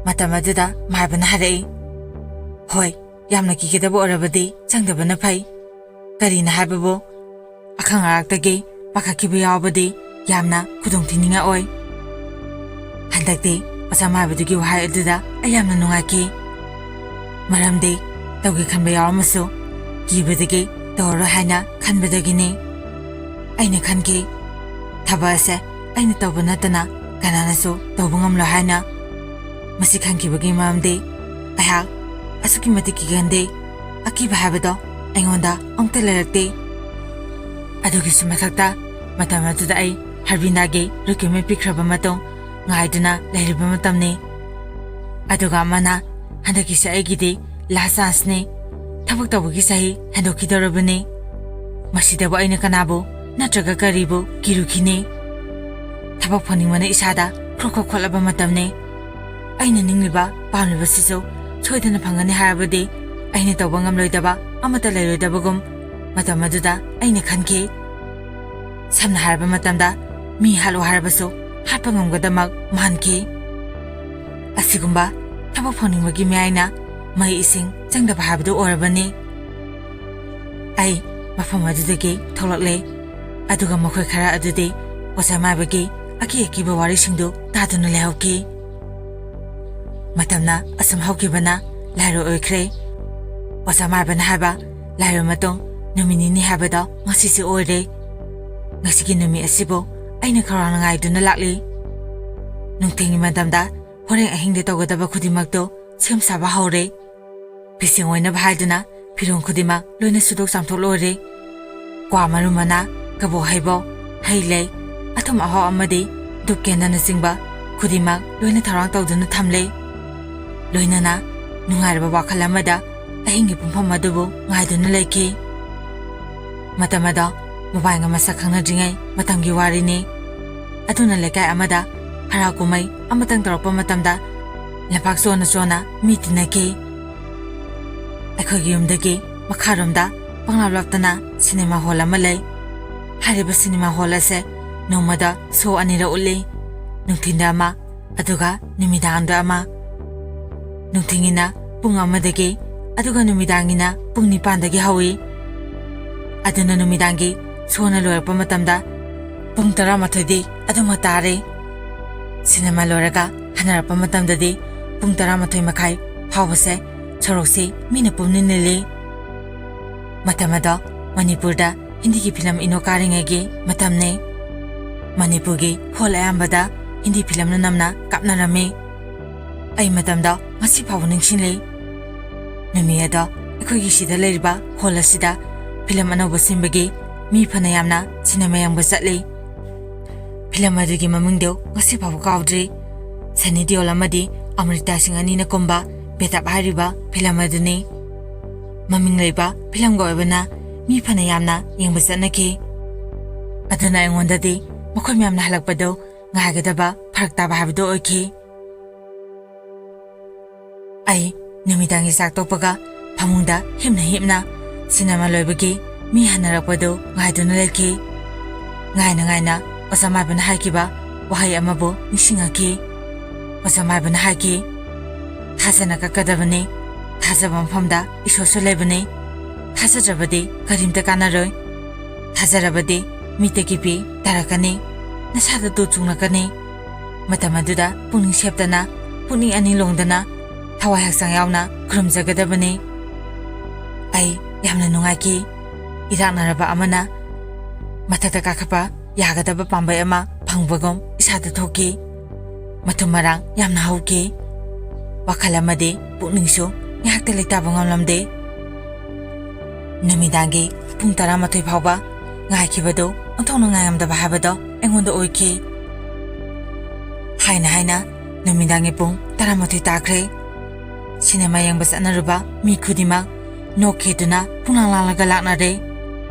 ꯃꯇꯝ ꯑꯗꯨꯗ ꯃꯥꯏꯕꯅ ꯍꯥꯏꯔꯛꯏ, "ꯍꯣꯏ, ꯌꯥꯝꯅ ꯀꯤꯒꯗꯕ ꯑꯣꯏꯔꯕꯗꯤ ꯆꯪꯗꯕꯅ ꯐꯩ꯫ ꯀꯔꯤꯅ ꯍꯥꯏꯕꯕꯨ ꯑꯈꯪ ꯑꯔꯥꯛꯇꯒꯤ ꯄꯥꯈꯠꯈꯤꯕ ꯌꯥꯎꯕꯗꯤ ꯌꯥꯝꯅ ꯈꯨꯗꯣꯡꯊꯤꯅꯤꯡꯉꯥꯏ ꯑꯣꯏ"꯫ ꯍꯟꯗꯛꯇꯤ ꯑꯣꯖꯥ ꯃꯥꯏꯕꯗꯨꯒꯤ ꯋꯥꯍꯩ ꯑꯗꯨꯗ ꯑꯩ ꯌꯥꯝꯅ ꯅꯨꯡꯉꯥꯏꯈꯤ꯫ ꯃꯔꯝꯗꯤ ꯇꯧꯒꯦ ꯈꯟꯕ ꯌꯥꯎꯔꯝꯃꯁꯨ ꯀꯤꯕꯗꯒꯤ ꯇꯧꯔꯔꯣꯏ ꯍꯥꯏꯅ ꯈꯟꯕꯗꯒꯤꯅꯤ꯫ ꯑꯩꯅ ꯈꯟꯈꯤ, "ꯊꯕꯛ ꯑꯁꯦ ꯑꯩꯅ ꯇꯧꯕ ꯅꯠꯇꯅ ꯀꯅꯥꯅꯁꯨ ꯇꯧꯕ ꯉꯝꯂꯣꯏ" ꯍꯥꯏꯅ꯫ ꯃꯁꯤ ꯈꯟꯈꯤꯕꯒꯤ ꯃꯔꯝꯗꯤ ꯑꯩꯍꯥꯛ ꯑꯁꯨꯛꯀꯤ ꯃꯇꯤꯛ ꯀꯤꯒꯟꯗꯦ꯫ ꯑꯀꯤꯕ ꯍꯥꯏꯕꯗꯣ ꯑꯩꯉꯣꯟꯗ ꯑꯃꯨꯛꯇ ꯂꯩꯔꯛꯇꯦ꯫ ꯑꯗꯨꯒꯤꯁꯨ ꯃꯊꯛꯇ ꯃꯇꯝ ꯑꯗꯨꯗ ꯑꯩ ꯍꯔꯕꯤꯟꯗꯥꯒꯤ ꯔꯤꯀ꯭ꯔꯨꯠꯃꯦꯟ ꯄꯤꯈ꯭ꯔꯕ ꯃꯇꯨꯡ ꯉꯥꯏꯗꯨꯅ ꯂꯩꯔꯤꯕ ꯃꯇꯝꯅꯤ꯫ ꯑꯗꯨꯒ ꯑꯃꯅ, "ꯍꯟꯗꯛꯀꯤꯁꯦ ꯑꯩꯒꯤꯗꯤ ꯂꯥꯁ ꯆꯥꯟꯁꯅꯤ꯫ ꯊꯕꯛ ꯇꯧꯕꯒꯤ ꯆꯍꯤ ꯍꯦꯟꯗꯣꯛꯈꯤꯗꯧꯔꯕꯅꯤ꯫ ꯃꯁꯤꯗꯕꯨ ꯑꯩꯅ ꯀꯅꯥꯕꯨ ꯅꯠꯇ꯭ꯔꯒ ꯀꯔꯤꯕꯨ ꯀꯤꯔꯨꯈꯤꯅꯤ? ꯊꯕꯛ ꯐꯪꯅꯤꯡꯕꯅ ꯏꯁꯥꯗ ꯈ꯭ꯔꯣꯛ ꯈ꯭ꯔꯣꯛ ꯈꯣꯠꯂꯕ ꯃꯇꯝꯅꯤ꯫ ꯑꯩꯅ ꯅꯤꯡꯂꯤꯕ ꯄꯥꯝꯂꯤꯕꯁꯤꯁꯨ ꯁꯣꯏꯗꯅ ꯐꯪꯒꯅꯤ ꯍꯥꯏꯔꯕꯗꯤ ꯑꯩꯅ ꯇꯧꯕ ꯉꯝꯂꯣꯏꯗꯕ ꯑꯃꯠꯇ ꯂꯩꯔꯣꯏꯗꯕꯒꯨꯝ ꯃꯇꯝ ꯑꯗꯨꯗ ꯑꯩꯅ ꯈꯟꯈꯤ꯫ ꯁꯝꯅ ꯍꯥꯏꯔꯕ ꯃꯇꯝꯗ, ꯃꯤ ꯍꯥꯠꯂꯣ ꯍꯥꯏꯔꯕꯁꯨ ꯍꯥꯠꯄ ꯉꯝꯒꯗꯃꯛ ꯃꯥꯟꯈꯤ꯫ ꯑꯁꯤꯒꯨꯝꯕ ꯊꯕꯛ ꯐꯪꯅꯤꯡꯕꯒꯤ ꯃꯌꯥꯏꯅ ꯃꯩ ꯏꯁꯤꯡ ꯆꯪꯗꯕ ꯍꯥꯏꯕꯗꯨ ꯑꯣꯏꯔꯕꯅꯤ꯫ ꯑꯩ ꯃꯐꯝ ꯑꯗꯨꯗꯒꯤ ꯊꯣꯛꯂꯛꯂꯦ, ꯑꯗꯨꯒ ꯃꯈꯣꯏ ꯈꯔ ꯑꯗꯨꯗꯤ ꯑꯣꯖꯥ ꯃꯥꯏꯕꯒꯤ ꯑꯀꯤ ꯑꯀꯤꯕ ꯋꯥꯔꯤꯁꯤꯡꯗꯨ ꯇꯥꯗꯨꯅ ꯂꯩꯍꯧꯈꯤ꯫ ꯃꯇꯝꯅ ꯑꯁꯨꯝ ꯍꯧꯈꯤꯕꯅ ꯂꯥꯏꯔꯣꯏ ꯑꯣꯏꯈ꯭ꯔꯦ꯫ ꯑꯣꯖꯥ ꯃꯥꯏꯕꯅ ꯍꯥꯏꯕ ꯂꯥꯏꯔꯣꯏ ꯃꯇꯨꯡ ꯅꯨꯃꯤꯠ ꯅꯤꯅꯤ ꯍꯥꯏꯕꯗꯣ ꯉꯁꯤꯁꯦ ꯑꯣꯏꯔꯦ꯫ ꯉꯁꯤꯒꯤ ꯅꯨꯃꯤꯠ ꯑꯁꯤꯕꯨ ꯑꯩꯅ ꯈꯧꯔꯥꯡꯅ ꯉꯥꯏꯗꯨꯅ ꯂꯥꯛꯂꯤ꯫ ꯅꯨꯡꯊꯤꯜꯒꯤ ꯃꯇꯝꯗ ꯍꯣꯔꯦꯟ ꯑꯍꯤꯡꯗ ꯇꯧꯒꯗꯕ ꯈꯨꯗꯤꯡꯃꯛꯇꯨ ꯁꯦꯝ ꯁꯥꯕ ꯍꯧꯔꯦ꯫ ꯐꯤꯁꯦꯡ ꯑꯣꯏꯅꯕ ꯍꯥꯏꯗꯨꯅ ꯐꯤꯔꯣꯜ ꯈꯨꯗꯤꯡꯃꯛ ꯂꯣꯏꯅ ꯁꯨꯗꯣꯛ ꯆꯥꯝꯊꯣꯛ ꯂꯣꯏꯔꯦ꯫ ꯀ꯭ꯋꯥ ꯃꯔꯨ ꯃꯅꯥ, ꯀꯕꯣꯛ ꯍꯩꯕꯣꯡ, ꯍꯩ ꯂꯩ, ꯑꯊꯨꯝ ꯑꯍꯥꯎ ꯑꯃꯗꯤ ꯙꯨꯞ ꯀꯦꯟꯗꯜꯅꯆꯤꯡꯕ ꯈꯨꯗꯤꯡꯃꯛ ꯂꯣꯏꯅ ꯊꯧꯔꯥꯡ ꯇꯧꯗꯨꯅ ꯊꯝꯂꯦ꯫ ꯂꯣꯏꯅꯅ ꯅꯨꯡꯉꯥꯏꯔꯕ ꯋꯥꯈꯜ ꯑꯃꯗ ꯑꯍꯤꯡꯒꯤ ꯄꯨꯡꯐꯝ ꯑꯗꯨꯕꯨ ꯉꯥꯏꯗꯨꯅ ꯂꯩꯈꯤ꯫ ꯃꯇꯝ ꯑꯗꯣ ꯃꯣꯕꯥꯏꯜꯒ ꯃꯁꯛ ꯈꯪꯅꯗ꯭ꯔꯤꯉꯩ ꯃꯇꯝꯒꯤ ꯋꯥꯔꯤꯅꯤ꯫ ꯑꯗꯨꯅ ꯂꯩꯀꯥꯏ ꯑꯃꯗ ꯍꯔꯥꯎ ꯀꯨꯝꯍꯩ ꯑꯃꯇꯪ ꯇꯧꯔꯛꯄ ꯃꯇꯝꯗ ꯂꯝꯄꯥꯛ ꯆꯣꯟꯅ ꯆꯣꯟꯅ ꯃꯤ ꯇꯤꯟꯅꯈꯤ꯫ ꯑꯩꯈꯣꯏꯒꯤ ꯌꯨꯝꯗꯒꯤ ꯃꯈꯥꯔꯣꯝꯗ ꯄꯪꯂꯥꯞ ꯂꯥꯞꯇꯅ ꯁꯤꯅꯦꯃꯥ ꯍꯣꯜ ꯑꯃ ꯂꯩ꯫ ꯍꯥꯏꯔꯤꯕ ꯁꯤꯅꯦꯃꯥ ꯍꯣꯜ ꯑꯁꯦ ꯅꯣꯡꯃꯗ ꯁꯣ ꯑꯅꯤꯔꯛ ꯎꯠꯂꯤ, ꯅꯨꯡꯊꯤꯟꯗ ꯑꯃ, ꯑꯗꯨꯒ ꯅꯨꯃꯤꯗꯥꯡꯗ ꯑꯃ꯫ ꯅꯨꯡꯊꯤꯟꯒꯤꯅ ꯄꯨꯡ ꯑꯃꯗꯒꯤ, ꯑꯗꯨꯒ ꯅꯨꯃꯤꯗꯥꯡꯒꯤꯅ ꯄꯨꯡ ꯅꯤꯄꯥꯟꯗꯒꯤ ꯍꯧꯏ꯫ ꯑꯗꯨꯅ ꯅꯨꯃꯤꯗꯥꯡꯒꯤ ꯁꯣꯅ ꯂꯣꯏꯔꯛꯄ ꯃꯇꯝꯗ ꯄꯨꯡ ꯇꯔꯥꯃꯥꯊꯣꯏꯗꯤ ꯑꯗꯨꯃꯛ ꯇꯥꯔꯦ꯫ ꯁꯤꯅꯦꯃꯥ ꯂꯣꯏꯔꯒ ꯍꯟꯅꯔꯛꯄ ꯃꯇꯝꯗꯗꯤ ꯄꯨꯡ ꯇꯔꯥꯃꯥꯊꯣꯏ ꯃꯈꯥꯏ ꯐꯥꯎꯕꯁꯦ ꯁꯣꯔꯣꯛꯁꯤ ꯃꯤꯅ ꯄꯨꯝꯅꯤꯜ ꯅꯤꯜꯂꯤ꯫ ꯃꯇꯝ ꯑꯗꯣ ꯃꯅꯤꯄꯨꯔꯗ ꯍꯤꯟꯗꯤꯒꯤ ꯐꯤꯂꯝ ꯏꯅꯣ ꯀꯥꯔꯤꯉꯩꯒꯤ ꯃꯇꯝꯅꯤ꯫ ꯃꯅꯤꯄꯨꯔꯒꯤ ꯍꯣꯜ ꯑꯌꯥꯝꯕꯗ ꯍꯤꯟꯗꯤ ꯐꯤꯂꯝꯅ ꯅꯝꯅ ꯀꯥꯞꯅꯔꯝꯃꯤ꯫ ꯑꯩ ꯃꯇꯝꯗꯣ ꯉꯁꯤ ꯐꯥꯎꯕ ꯅꯤꯡꯁꯤꯡꯂꯤ꯫ ꯅꯨꯃꯤꯠ ꯑꯗꯣ ꯑꯩꯈꯣꯏꯒꯤ ꯁꯤꯗ ꯂꯩꯔꯤꯕ ꯍꯣꯜ ꯑꯁꯤꯗ ꯐꯤꯂꯝ ꯑꯅꯧꯕ ꯁꯤꯟꯕꯒꯤ ꯃꯤ ꯐꯅ ꯌꯥꯝꯅ ꯁꯤꯅꯦꯃꯥ ꯌꯦꯡꯕ ꯆꯠꯂꯤ꯫ ꯐꯤꯂꯝ ꯑꯗꯨꯒꯤ ꯃꯃꯤꯡꯗꯨ ꯉꯁꯤ ꯐꯥꯎꯕ ꯀꯥꯎꯗ꯭ꯔꯤ꯫ ꯁꯟꯅꯤ ꯗꯤꯑꯣꯜ ꯑꯃꯗꯤ ꯑꯃ꯭ꯔꯤꯇꯥ ꯁꯤꯡ ꯑꯅꯤꯅ ꯀꯨꯝꯕ ꯕꯦꯇꯥꯞ ꯍꯥꯏꯔꯤꯕ ꯐꯤꯂꯝ ꯑꯗꯨꯅꯤ꯫ ꯃꯃꯤꯡ ꯂꯩꯕ ꯐꯤꯂꯝꯒ ꯑꯣꯏꯕꯅ ꯃꯤ ꯐꯅ ꯌꯥꯝꯅ ꯌꯦꯡꯕ ꯆꯠꯅꯈꯤ꯫ ꯑꯗꯨꯅ ꯑꯩꯉꯣꯟꯗꯗꯤ ꯃꯈꯣꯏ ꯃꯌꯥꯝꯅ ꯍꯜꯂꯛꯄꯗꯨ ꯉꯥꯏꯒꯗꯕ ꯐꯔꯛ ꯇꯥꯕ ꯍꯥꯏꯕꯗꯨ ꯑꯣꯏꯈꯤ꯫ ꯑꯩ ꯅꯨꯃꯤꯗꯥꯡꯒꯤ ꯆꯥꯛ ꯇꯣꯛꯄꯒ ꯐꯃꯨꯡꯗ ꯍꯤꯞꯅ ꯍꯤꯞꯅ ꯁꯤꯅꯦꯃꯥ ꯂꯣꯏꯕꯒꯤ ꯃꯤ ꯍꯟꯅꯔꯛꯄꯗꯨ ꯉꯥꯏꯗꯨꯅ ꯂꯩꯈꯤ꯫ ꯉꯥꯏꯅ ꯉꯥꯏꯅ ꯑꯣꯖꯥ ꯃꯥꯏꯕꯅ ꯍꯥꯏꯈꯤꯕ ꯋꯥꯍꯩ ꯑꯃꯕꯨ ꯅꯤꯡꯁꯤꯡꯉꯛꯈꯤ꯫ ꯑꯣꯖꯥ ꯃꯥꯏꯕꯅ ꯍꯥꯏꯈꯤ, "ꯊꯥꯖꯅ ꯀꯛꯀꯗꯕꯅꯤ꯫ ꯊꯥꯖꯕ ꯃꯐꯝꯗ ꯏꯁꯣꯔꯁꯨ ꯂꯩꯕꯅꯤ꯫ ꯊꯥꯖꯗ꯭ꯔꯕꯗꯤ ꯀꯔꯤꯝꯇ ꯀꯥꯟꯅꯔꯣꯏ꯫ ꯊꯥꯖꯔꯕꯗꯤ ꯃꯤꯠꯇꯒꯤ ꯄꯤ ꯇꯥꯔꯛꯀꯅꯤ꯫ ꯅꯁꯥꯗ ꯇꯨ ꯆꯨꯡꯂꯛꯀꯅꯤ꯫ ꯃꯇꯝ ꯑꯗꯨꯗ ꯄꯨꯛꯅꯤꯡ ꯁꯦꯞꯇꯅ, ꯄꯨꯛꯅꯤꯡ ꯑꯅꯤ ꯂꯣꯡꯗꯅ, ꯊꯋꯥꯏ ꯍꯛꯆꯥꯡ ꯌꯥꯎꯅ ꯈꯨꯔꯨꯝꯖꯒꯗꯕꯅꯤ꯫" ꯑꯩ ꯌꯥꯝꯅ ꯅꯨꯡꯉꯥꯏꯈꯤ꯫ ꯏꯔꯥꯛꯅꯔꯕ ꯑꯃꯅ ꯃꯊꯛꯇ ꯀꯥꯈꯠꯄ ꯌꯥꯒꯗꯕ ꯄꯥꯝꯕꯩ ꯑꯃ ꯐꯪꯕꯒꯨꯝ ꯏꯁꯥꯗ ꯊꯣꯛꯈꯤ꯫ ꯃꯊꯨꯝ ꯃꯔꯥꯡ ꯌꯥꯝꯅ ꯍꯧꯈꯤ꯫ ꯋꯥꯈꯜ ꯑꯃꯗꯤ ꯄꯨꯛꯅꯤꯡꯁꯨ ꯉꯥꯏꯍꯥꯛꯇ ꯂꯩꯇꯥꯕ ꯉꯝꯂꯝꯗꯦ꯫ ꯅꯨꯃꯤꯗꯥꯡꯒꯤ ꯄꯨꯡ ꯇꯔꯥꯃꯥꯊꯣꯏ ꯐꯥꯎꯕ ꯉꯥꯏꯈꯤꯕꯗꯨ ꯑꯣꯟꯊꯣꯛꯅ ꯉꯥꯏꯉꯝꯗꯕ ꯍꯥꯏꯕꯗꯣ ꯑꯩꯉꯣꯟꯗ ꯑꯣꯏꯈꯤ꯫ ꯍꯥꯏꯅ ꯍꯥꯏꯅ ꯅꯨꯃꯤꯗꯥꯡꯒꯤ ꯄꯨꯡ ꯇꯔꯥꯃꯥꯊꯣꯏ ꯇꯥꯈ꯭ꯔꯦ꯫ ꯁꯤꯅꯦꯃꯥ ꯌꯦꯡꯕ ꯆꯠꯅꯔꯨꯕ ꯃꯤ ꯈꯨꯗꯤꯡꯃꯛ ꯅꯣꯛꯈꯤꯗꯨꯅ ꯄꯨꯡꯂꯥꯡ ꯂꯥꯡꯂꯒ ꯂꯥꯛꯅꯔꯦ꯫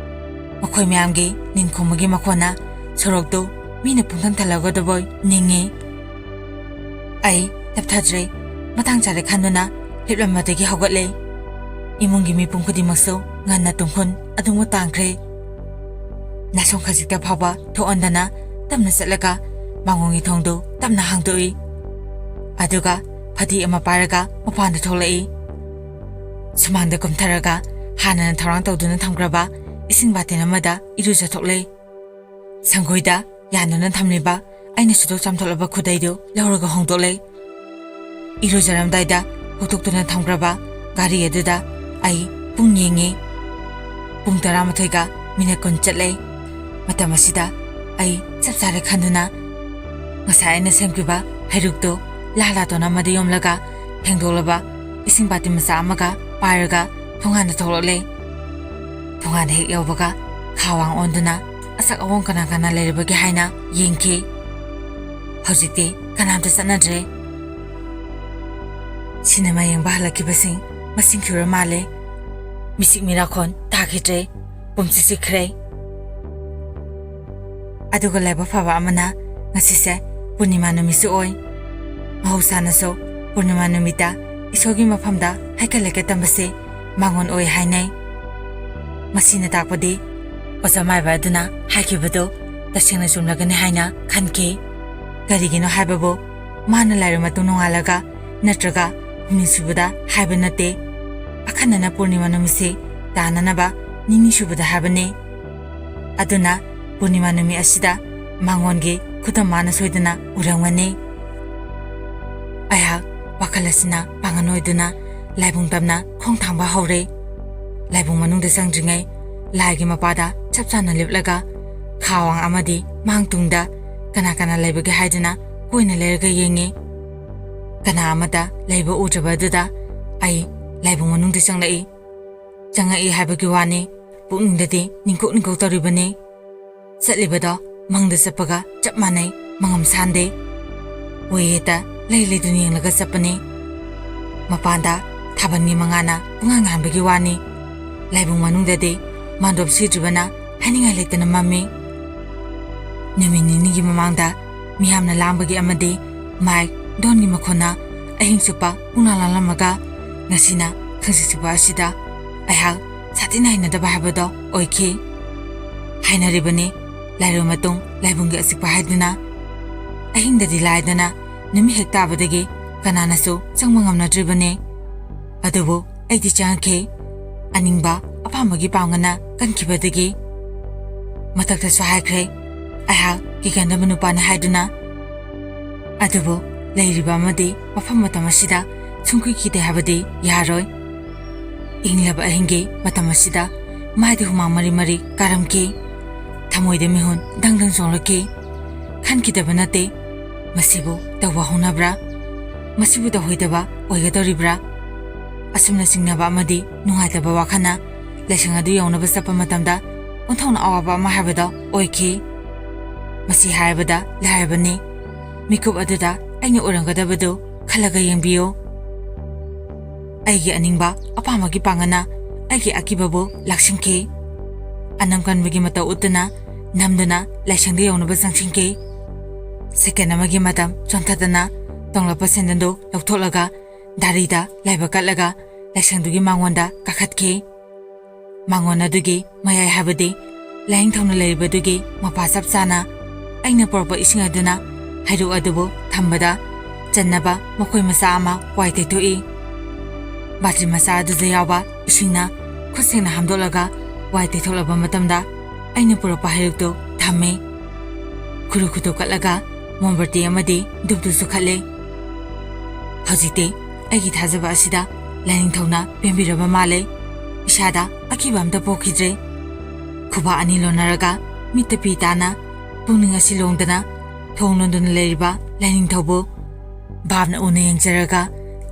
ꯃꯈꯣꯏ ꯃꯌꯥꯝꯒꯤ ꯅꯤꯟꯈꯣꯡꯕꯒꯤ ꯃꯈꯣꯟꯅ ꯁꯣꯔꯣꯛꯇꯨ ꯃꯤꯅ ꯄꯨꯡꯊꯟ ꯊꯜꯂꯒꯗꯕꯣꯏ ꯅꯤꯡꯏ꯫ ꯑꯩ ꯇꯞꯊꯗ꯭ꯔꯦ꯫ ꯃꯇꯥꯡ ꯆꯥꯔꯦ ꯈꯟꯗꯨꯅ ꯍꯤꯞꯂꯝꯕꯗꯒꯤ ꯍꯧꯒꯠꯂꯦ꯫ ꯏꯃꯨꯡꯒꯤ ꯃꯤꯄꯨꯝ ꯈꯨꯗꯤꯡꯃꯛꯁꯨ ꯉꯟꯅ ꯇꯨꯝꯈꯨꯟ ꯑꯗꯨꯃꯛ ꯇꯥꯡꯈ꯭ꯔꯦ꯫ ꯅꯥꯁꯣꯡ ꯈꯖꯤꯛꯇ ꯐꯥꯎꯕ ꯊꯣꯛꯍꯟꯗꯅ ꯇꯞꯅ ꯆꯠꯂꯒ ꯃꯥꯡꯒꯣꯟꯒꯤ ꯊꯣꯡꯗꯨ ꯇꯞꯅ ꯍꯥꯡꯗꯣꯛꯏ꯫ ꯑꯗꯨꯒ ꯐꯗꯤ ꯑꯃ ꯄꯥꯏꯔꯒ ꯃꯄꯥꯟꯗ ꯊꯣꯛꯂꯛꯏ꯫ ꯁꯨꯃꯥꯡꯗ ꯀꯨꯝꯊꯔꯒ ꯍꯥꯟꯅꯅ ꯊꯧꯔꯥꯡ ꯇꯧꯗꯨꯅ ꯊꯝꯈ꯭ꯔꯕ ꯏꯁꯤꯡ ꯕꯥꯇꯤꯟ ꯑꯃꯗ ꯏꯔꯨꯖꯊꯣꯛꯂꯦ꯫ ꯁꯪꯒꯣꯏꯗ ꯌꯥꯟꯗꯨꯅ ꯊꯝꯂꯤꯕ ꯑꯩꯅ ꯁꯨꯗꯣꯛ ꯆꯥꯝꯊꯣꯛꯂꯕ ꯈꯨꯗꯩꯗꯨ ꯂꯧꯔꯒ ꯍꯣꯡꯗꯣꯛꯂꯦ꯫ ꯏꯔꯨꯖꯔꯝꯗꯥꯏꯗ ꯍꯨꯛꯇꯣꯛꯇꯨꯅ ꯊꯝꯈ꯭ꯔꯕ ꯒꯥꯔꯤ ꯑꯗꯨꯗ ꯑꯩ ꯄꯨꯡ ꯌꯦꯡꯉꯤ꯫ ꯄꯨꯡ ꯇꯔꯥꯃꯥꯊꯣꯏꯒ ꯃꯤꯅꯠ ꯀꯨꯟ ꯆꯠꯂꯦ꯫ ꯃꯇꯝ ꯑꯁꯤꯗ ꯑꯩ ꯆꯞ ꯆꯥꯔꯦ ꯈꯟꯗꯨꯅ ꯉꯁꯥꯏ ꯑꯩꯅ ꯁꯦꯝꯈꯤꯕ ꯍꯩꯔꯨꯛꯇꯨ ꯂꯥ ꯂꯥꯇꯣꯟ ꯑꯃꯗ ꯌꯣꯝꯂꯒ ꯐꯦꯡꯗꯣꯛꯂꯕ ꯏꯁꯤꯡ ꯕꯥꯇꯤꯟ ꯃꯆꯥ ꯑꯃꯒ ꯄꯥꯏꯔꯒ ꯊꯣꯡꯒꯥꯟꯗ ꯊꯣꯛꯂꯛꯂꯦ꯫ ꯊꯣꯡꯒꯥꯟꯗ ꯍꯦꯛ ꯌꯧꯕꯒ ꯈꯥ ꯋꯥꯡ ꯑꯣꯟꯗꯨꯅ ꯑꯁꯛ ꯑꯋꯣꯡ ꯀꯅꯥ ꯀꯅꯥ ꯂꯩꯔꯤꯕꯒꯦ ꯍꯥꯏꯅ ꯌꯦꯡꯈꯤ꯫ ꯍꯧꯖꯤꯛꯇꯤ ꯀꯅꯥꯝꯇ ꯆꯠꯅꯗ꯭ꯔꯦ꯫ ꯁꯤꯅꯦꯃꯥ ꯌꯦꯡꯕ ꯍꯜꯂꯛꯈꯤꯕꯁꯤꯡ ꯃꯁꯤꯡ ꯊꯤꯔ ꯃꯥꯜꯂꯦ꯫ ꯃꯤꯁꯤꯛ ꯃꯤꯔꯥꯈꯣꯟ ꯇꯥꯈꯤꯗ꯭ꯔꯦ꯫ ꯄꯨꯝꯁꯤ ꯁꯤꯛꯈ꯭ꯔꯦ꯫ ꯑꯗꯨꯒ ꯂꯥꯏꯕꯛ ꯐꯕ ꯑꯃꯅ, ꯉꯁꯤꯁꯦ ꯄꯨꯔꯅꯤꯃꯥ ꯅꯨꯃꯤꯠꯁꯨ ꯑꯣꯏ꯫ ꯃꯍꯧꯁꯥꯅꯁꯨ ꯄꯨꯔꯅꯤꯃꯥ ꯅꯨꯃꯤꯠꯇ ꯏꯁꯣꯔꯒꯤ ꯃꯐꯝꯗ ꯍꯩꯀꯠ ꯂꯩꯀꯠ ꯇꯝꯕꯁꯦ ꯃꯥꯡꯑꯣꯟ ꯑꯣꯏ ꯍꯥꯏꯅꯩ꯫ ꯃꯁꯤꯅ ꯇꯥꯛꯄꯗꯤ ꯑꯣꯖꯥ ꯃꯥꯏꯕ ꯑꯗꯨꯅ ꯍꯥꯏꯈꯤꯕꯗꯨ ꯇꯁꯦꯡꯅ ꯆꯨꯝꯂꯒꯅꯤ ꯍꯥꯏꯅ ꯈꯟꯈꯤ꯫ ꯀꯔꯤꯒꯤꯅꯣ ꯍꯥꯏꯕꯕꯨ, ꯃꯥꯅ ꯂꯥꯏꯔꯕ ꯃꯇꯨꯡ ꯅꯣꯡꯉꯥꯜꯂꯒ ꯅꯠꯇ꯭ꯔꯒ ꯍꯨꯝꯅꯤ ꯁꯨꯕꯗ ꯍꯥꯏꯕ ꯅꯠꯇꯦ꯫ ꯑꯈꯟꯅꯅ ꯄꯨꯔꯅꯤꯃꯥ ꯅꯨꯃꯤꯠꯁꯤ ꯇꯥꯅꯅꯕ ꯅꯤꯅꯤ ꯁꯨꯕꯗ ꯍꯥꯏꯕꯅꯤ꯫ ꯑꯗꯨꯅ ꯄꯨꯔꯅꯤꯃꯥ ꯅꯨꯃꯤꯠ ꯑꯁꯤꯗ ꯃꯉꯣꯟꯒꯤ ꯈꯨꯗꯝ ꯃꯥꯅ ꯁꯣꯏꯗꯅ ꯎꯔꯝꯒꯅꯤ꯫ ꯑꯩꯍꯥꯛ ꯋꯥꯈꯜ ꯑꯁꯤꯅ ꯄꯥꯡꯒꯟ ꯑꯣꯏꯗꯨꯅ ꯂꯥꯏꯕꯨꯡ ꯇꯝꯅ ꯈꯣꯡ ꯊꯥꯡꯕ ꯍꯧꯔꯦ꯫ ꯂꯥꯏꯕꯨꯡ ꯃꯅꯨꯡꯗ ꯆꯪꯗ꯭ꯔꯤꯉꯩ ꯂꯥꯏꯒꯤ ꯃꯄꯥꯗ ꯆꯞ ꯆꯥꯅ ꯂꯦꯞꯂꯒ ꯈꯥ ꯋꯥꯡ ꯑꯃꯗꯤ ꯃꯥꯡ ꯇꯨꯡꯗ ꯀꯅꯥ ꯀꯅꯥ ꯂꯩꯕꯒꯦ ꯍꯥꯏꯗꯨꯅ ꯀꯣꯏꯅ ꯂꯩꯔꯒ ꯌꯦꯡꯉꯤ꯫ ꯀꯅꯥ ꯑꯃꯠꯇ ꯂꯩꯕ ꯎꯗ꯭ꯔꯕ ꯑꯗꯨꯗ ꯑꯩ ꯂꯥꯏꯕꯨꯡ ꯃꯅꯨꯡꯗ ꯆꯪꯂꯛꯏ꯫ ꯆꯪꯉꯛꯏ ꯍꯥꯏꯕꯒꯤ ꯋꯥꯅꯤ, ꯄꯨꯛꯅꯤꯡꯗꯗꯤ ꯅꯤꯡꯀꯣꯛ ꯅꯤꯡꯀꯣꯛ ꯇꯧꯔꯤꯕꯅꯤ꯫ ꯆꯠꯂꯤꯕꯗꯣ ꯃꯪꯗ ꯆꯠꯄꯒ ꯆꯞ ꯃꯥꯟꯅꯩ, ꯃꯉꯝ ꯁꯥꯟꯗꯦ꯫ ꯋꯥꯌꯦꯠꯇ ꯂꯩ ꯂꯩꯗꯨꯅ ꯌꯦꯡꯂꯒ ꯆꯠꯄꯅꯤ꯫ ꯃꯄꯥꯟꯗ ꯊꯥꯕꯜꯒꯤ ꯃꯉꯥꯅ ꯄꯨꯡꯉꯥꯟ ꯉꯥꯟꯕꯒꯤ ꯋꯥꯅꯤ꯫ ꯂꯥꯏꯕꯨꯡ ꯃꯅꯨꯡꯗꯗꯤ ꯃꯥꯟꯗꯣꯞ ꯁꯤꯗ꯭ꯔꯤꯕꯅ ꯍꯥꯏꯅꯤꯡꯉꯥꯏ ꯂꯩꯇꯅ ꯃꯝꯃꯤ꯫ ꯅꯨꯃꯤꯠ ꯅꯤꯅꯤꯒꯤ ꯃꯃꯥꯡꯗ ꯃꯤꯌꯥꯝꯅ ꯂꯥꯡꯕꯒꯤ ꯑꯃꯗꯤ ꯃꯥꯏꯛ, ꯗꯣꯟꯒꯤ ꯃꯈꯣꯟꯅ ꯑꯍꯤꯡ ꯆꯨꯞꯄ ꯄꯨꯡꯂꯥꯡ ꯂꯥꯡꯂꯝꯃꯒ ꯉꯁꯤꯅ ꯈꯪꯆꯤꯛ ꯆꯤꯛꯄ ꯑꯁꯤꯗ ꯑꯩꯍꯥꯛ ꯁꯥꯊꯤꯅ ꯍꯩꯅꯗꯕ ꯍꯥꯏꯕꯗꯣ ꯑꯣꯏꯈꯤ꯫ ꯍꯥꯏꯅꯔꯤꯕꯅꯤ, ꯂꯥꯏꯔꯕ ꯃꯇꯨꯡ ꯂꯥꯏꯕꯨꯡꯒꯤ ꯑꯆꯤꯛꯄ ꯍꯥꯏꯗꯨꯅ꯫ ꯑꯍꯤꯡꯗꯗꯤ ꯂꯥꯏꯗꯅ ꯅꯨꯃꯤꯠ ꯍꯦꯛ ꯇꯥꯕꯗꯒꯤ ꯀꯅꯥꯅꯁꯨ ꯆꯪꯕ ꯉꯝꯅꯗ꯭ꯔꯤꯕꯅꯤ꯫ ꯑꯗꯨꯕꯨ ꯑꯩꯗꯤ ꯆꯪꯉꯛꯈꯤ, ꯑꯅꯤꯡꯕ ꯑꯄꯥꯝꯕꯒꯤ ꯄꯥꯡꯒꯜꯅ ꯀꯟꯈꯤꯕꯗꯒꯤ꯫ ꯃꯊꯛꯇꯁꯨ ꯍꯥꯏꯈ꯭ꯔꯦ, ꯑꯩꯍꯥꯛ ꯀꯤꯒꯟꯗꯕ ꯅꯨꯄꯥꯅꯤ ꯍꯥꯏꯗꯨꯅ꯫ ꯑꯗꯨꯕꯨ ꯂꯩꯔꯤꯕ ꯑꯃꯗꯤ ꯃꯐꯝ ꯃꯇꯝ ꯑꯁꯤꯗ ꯁꯨꯡꯀꯤ ꯀꯤꯗꯦ ꯍꯥꯏꯕꯗꯤ ꯌꯥꯔꯣꯏ꯫ ꯏꯪꯂꯕ ꯑꯍꯤꯡꯒꯤ ꯃꯇꯝ ꯑꯁꯤꯗ ꯃꯥꯏꯗ ꯍꯨꯃꯥꯡ ꯃꯔꯤ ꯃꯔꯤ ꯀꯥꯔꯝꯈꯤ꯫ ꯊꯃꯣꯏꯗ ꯃꯤꯍꯨꯟ ꯗꯪ ꯗꯪ ꯆꯣꯡꯂꯛꯈꯤ꯫ ꯈꯟꯈꯤꯗꯕ ꯅꯠꯇꯦ꯫ ꯃꯁꯤꯕꯨ ꯇꯧꯕ ꯍꯧꯅꯕ꯭ꯔꯥ? ꯃꯁꯤꯕꯨ ꯇꯧꯍꯩꯗꯕ ꯑꯣꯏꯒꯗꯧꯔꯤꯕ꯭ꯔꯥ? ꯑꯁꯨꯝꯅ ꯆꯤꯡꯅꯕ ꯑꯃꯗꯤ ꯅꯨꯡꯉꯥꯏꯇꯕ ꯋꯥꯈꯜꯅ ꯂꯥꯏꯁꯪ ꯑꯗꯨ ꯌꯧꯅꯕ ꯆꯠꯄ ꯃꯇꯝꯗ ꯑꯣꯟꯊꯣꯛꯅ ꯑꯋꯥꯕ ꯑꯃ ꯍꯥꯏꯕꯗꯣ ꯑꯣꯏꯈꯤ꯫ ꯃꯁꯤ ꯍꯥꯏꯔꯕꯗ ꯂꯥꯏꯔꯕꯅꯤ꯫ ꯃꯤꯀꯨꯞ ꯑꯗꯨꯗ ꯑꯩꯅ ꯑꯣꯏꯔꯝꯒꯗꯕꯗꯨ ꯈꯜꯂꯒ ꯌꯦꯡꯕꯤꯌꯨ꯫ ꯑꯩꯒꯤ ꯑꯅꯤꯡꯕ ꯑꯄꯥꯝꯕꯒꯤ ꯄꯥꯡꯒꯜꯅ ꯑꯩꯒꯤ ꯑꯀꯤꯕꯕꯨ ꯂꯥꯛꯁꯤꯟꯈꯤ꯫ ꯑꯅꯝ ꯀꯟꯕꯒꯤ ꯃꯇꯧ ꯎꯠꯇꯨꯅ ꯅꯝꯗꯨꯅ ꯂꯥꯏꯁꯪꯗ ꯌꯧꯅꯕ ꯆꯪꯁꯤꯟꯈꯤ꯫ ꯁꯦꯀꯦꯟ ꯑꯃꯒꯤ ꯃꯇꯝ ꯆꯣꯟꯊꯗꯅ ꯇꯣꯡꯂꯛꯄ ꯁꯦꯟꯗꯟꯗꯨ ꯂꯧꯊꯣꯛꯂꯒ ꯗꯥꯔꯤꯗ ꯂꯥꯏꯕꯛ ꯀꯠꯂꯒ ꯂꯥꯏꯁꯪꯗꯨꯒꯤ ꯃꯥꯡꯒꯣꯟꯗ ꯀꯥꯈꯠꯈꯤ꯫ ꯃꯥꯡꯒꯣꯟ ꯑꯗꯨꯒꯤ ꯃꯌꯥꯏ ꯍꯥꯏꯕꯗꯤ ꯂꯥꯏꯅꯤꯡꯊꯧꯅ ꯂꯩꯔꯤꯕꯗꯨꯒꯤ ꯃꯄꯥ ꯆꯞ ꯆꯥꯅ ꯑꯩꯅ ꯄꯨꯔꯛꯄ ꯏꯁꯤꯡ ꯑꯗꯨꯅ ꯍꯩꯔꯨꯛ ꯑꯗꯨꯕꯨ ꯊꯝꯕꯗ ꯆꯟꯅꯕ ꯃꯈꯣꯏ ꯃꯆꯥ ꯑꯃ ꯋꯥꯏ ꯇꯩꯊꯣꯛꯏ꯫ ꯕꯥꯇꯤꯟ ꯃꯆꯥ ꯑꯗꯨꯗ ꯌꯥꯎꯕ ꯏꯁꯤꯡꯅ ꯈꯨꯠ ꯁꯦꯡꯅ ꯍꯥꯝꯗꯣꯛꯂꯒ ꯋꯥꯏ ꯇꯩꯊꯣꯛꯂꯕ ꯃꯇꯝꯗ ꯑꯩꯅ ꯄꯨꯔꯛꯄ ꯍꯩꯔꯨꯛꯇꯨ ꯊꯝꯃꯤ꯫ ꯈꯨꯔꯨ ꯈꯨꯠꯇꯨ ꯀꯠꯂꯒ ꯃꯣꯝꯕꯔꯇꯤ ꯑꯃꯗꯤ ꯙꯨꯞꯇꯨ ꯆꯨꯈꯠꯂꯦ꯫ ꯍꯧꯖꯤꯛꯇꯤ ꯑꯩꯒꯤ ꯊꯥꯖꯕ ꯑꯁꯤꯗ ꯂꯥꯏꯅꯤꯡꯊꯧꯅ ꯄꯦꯟꯕꯤꯔꯕ ꯃꯥꯜꯂꯦ꯫ ꯏꯁꯥꯗ ꯑꯀꯤꯕ ꯑꯝꯇ ꯄꯣꯛꯈꯤꯗ꯭ꯔꯦ꯫ ꯈꯨꯕꯥꯛ ꯑꯅꯤ ꯂꯣꯟꯅꯔꯒ ꯃꯤꯠꯇ ꯄꯤ ꯇꯥꯅ ꯄꯨꯛꯅꯤꯡ ꯑꯁꯤ ꯂꯣꯡꯗꯅ ꯊꯣꯡ ꯂꯣꯟꯗꯨꯅ ꯂꯩꯔꯤꯕ ꯂꯥꯏꯅꯤꯡꯊꯧꯕꯨ ꯚꯥꯞꯅ ꯎꯅ ꯌꯦꯡꯖꯔꯒ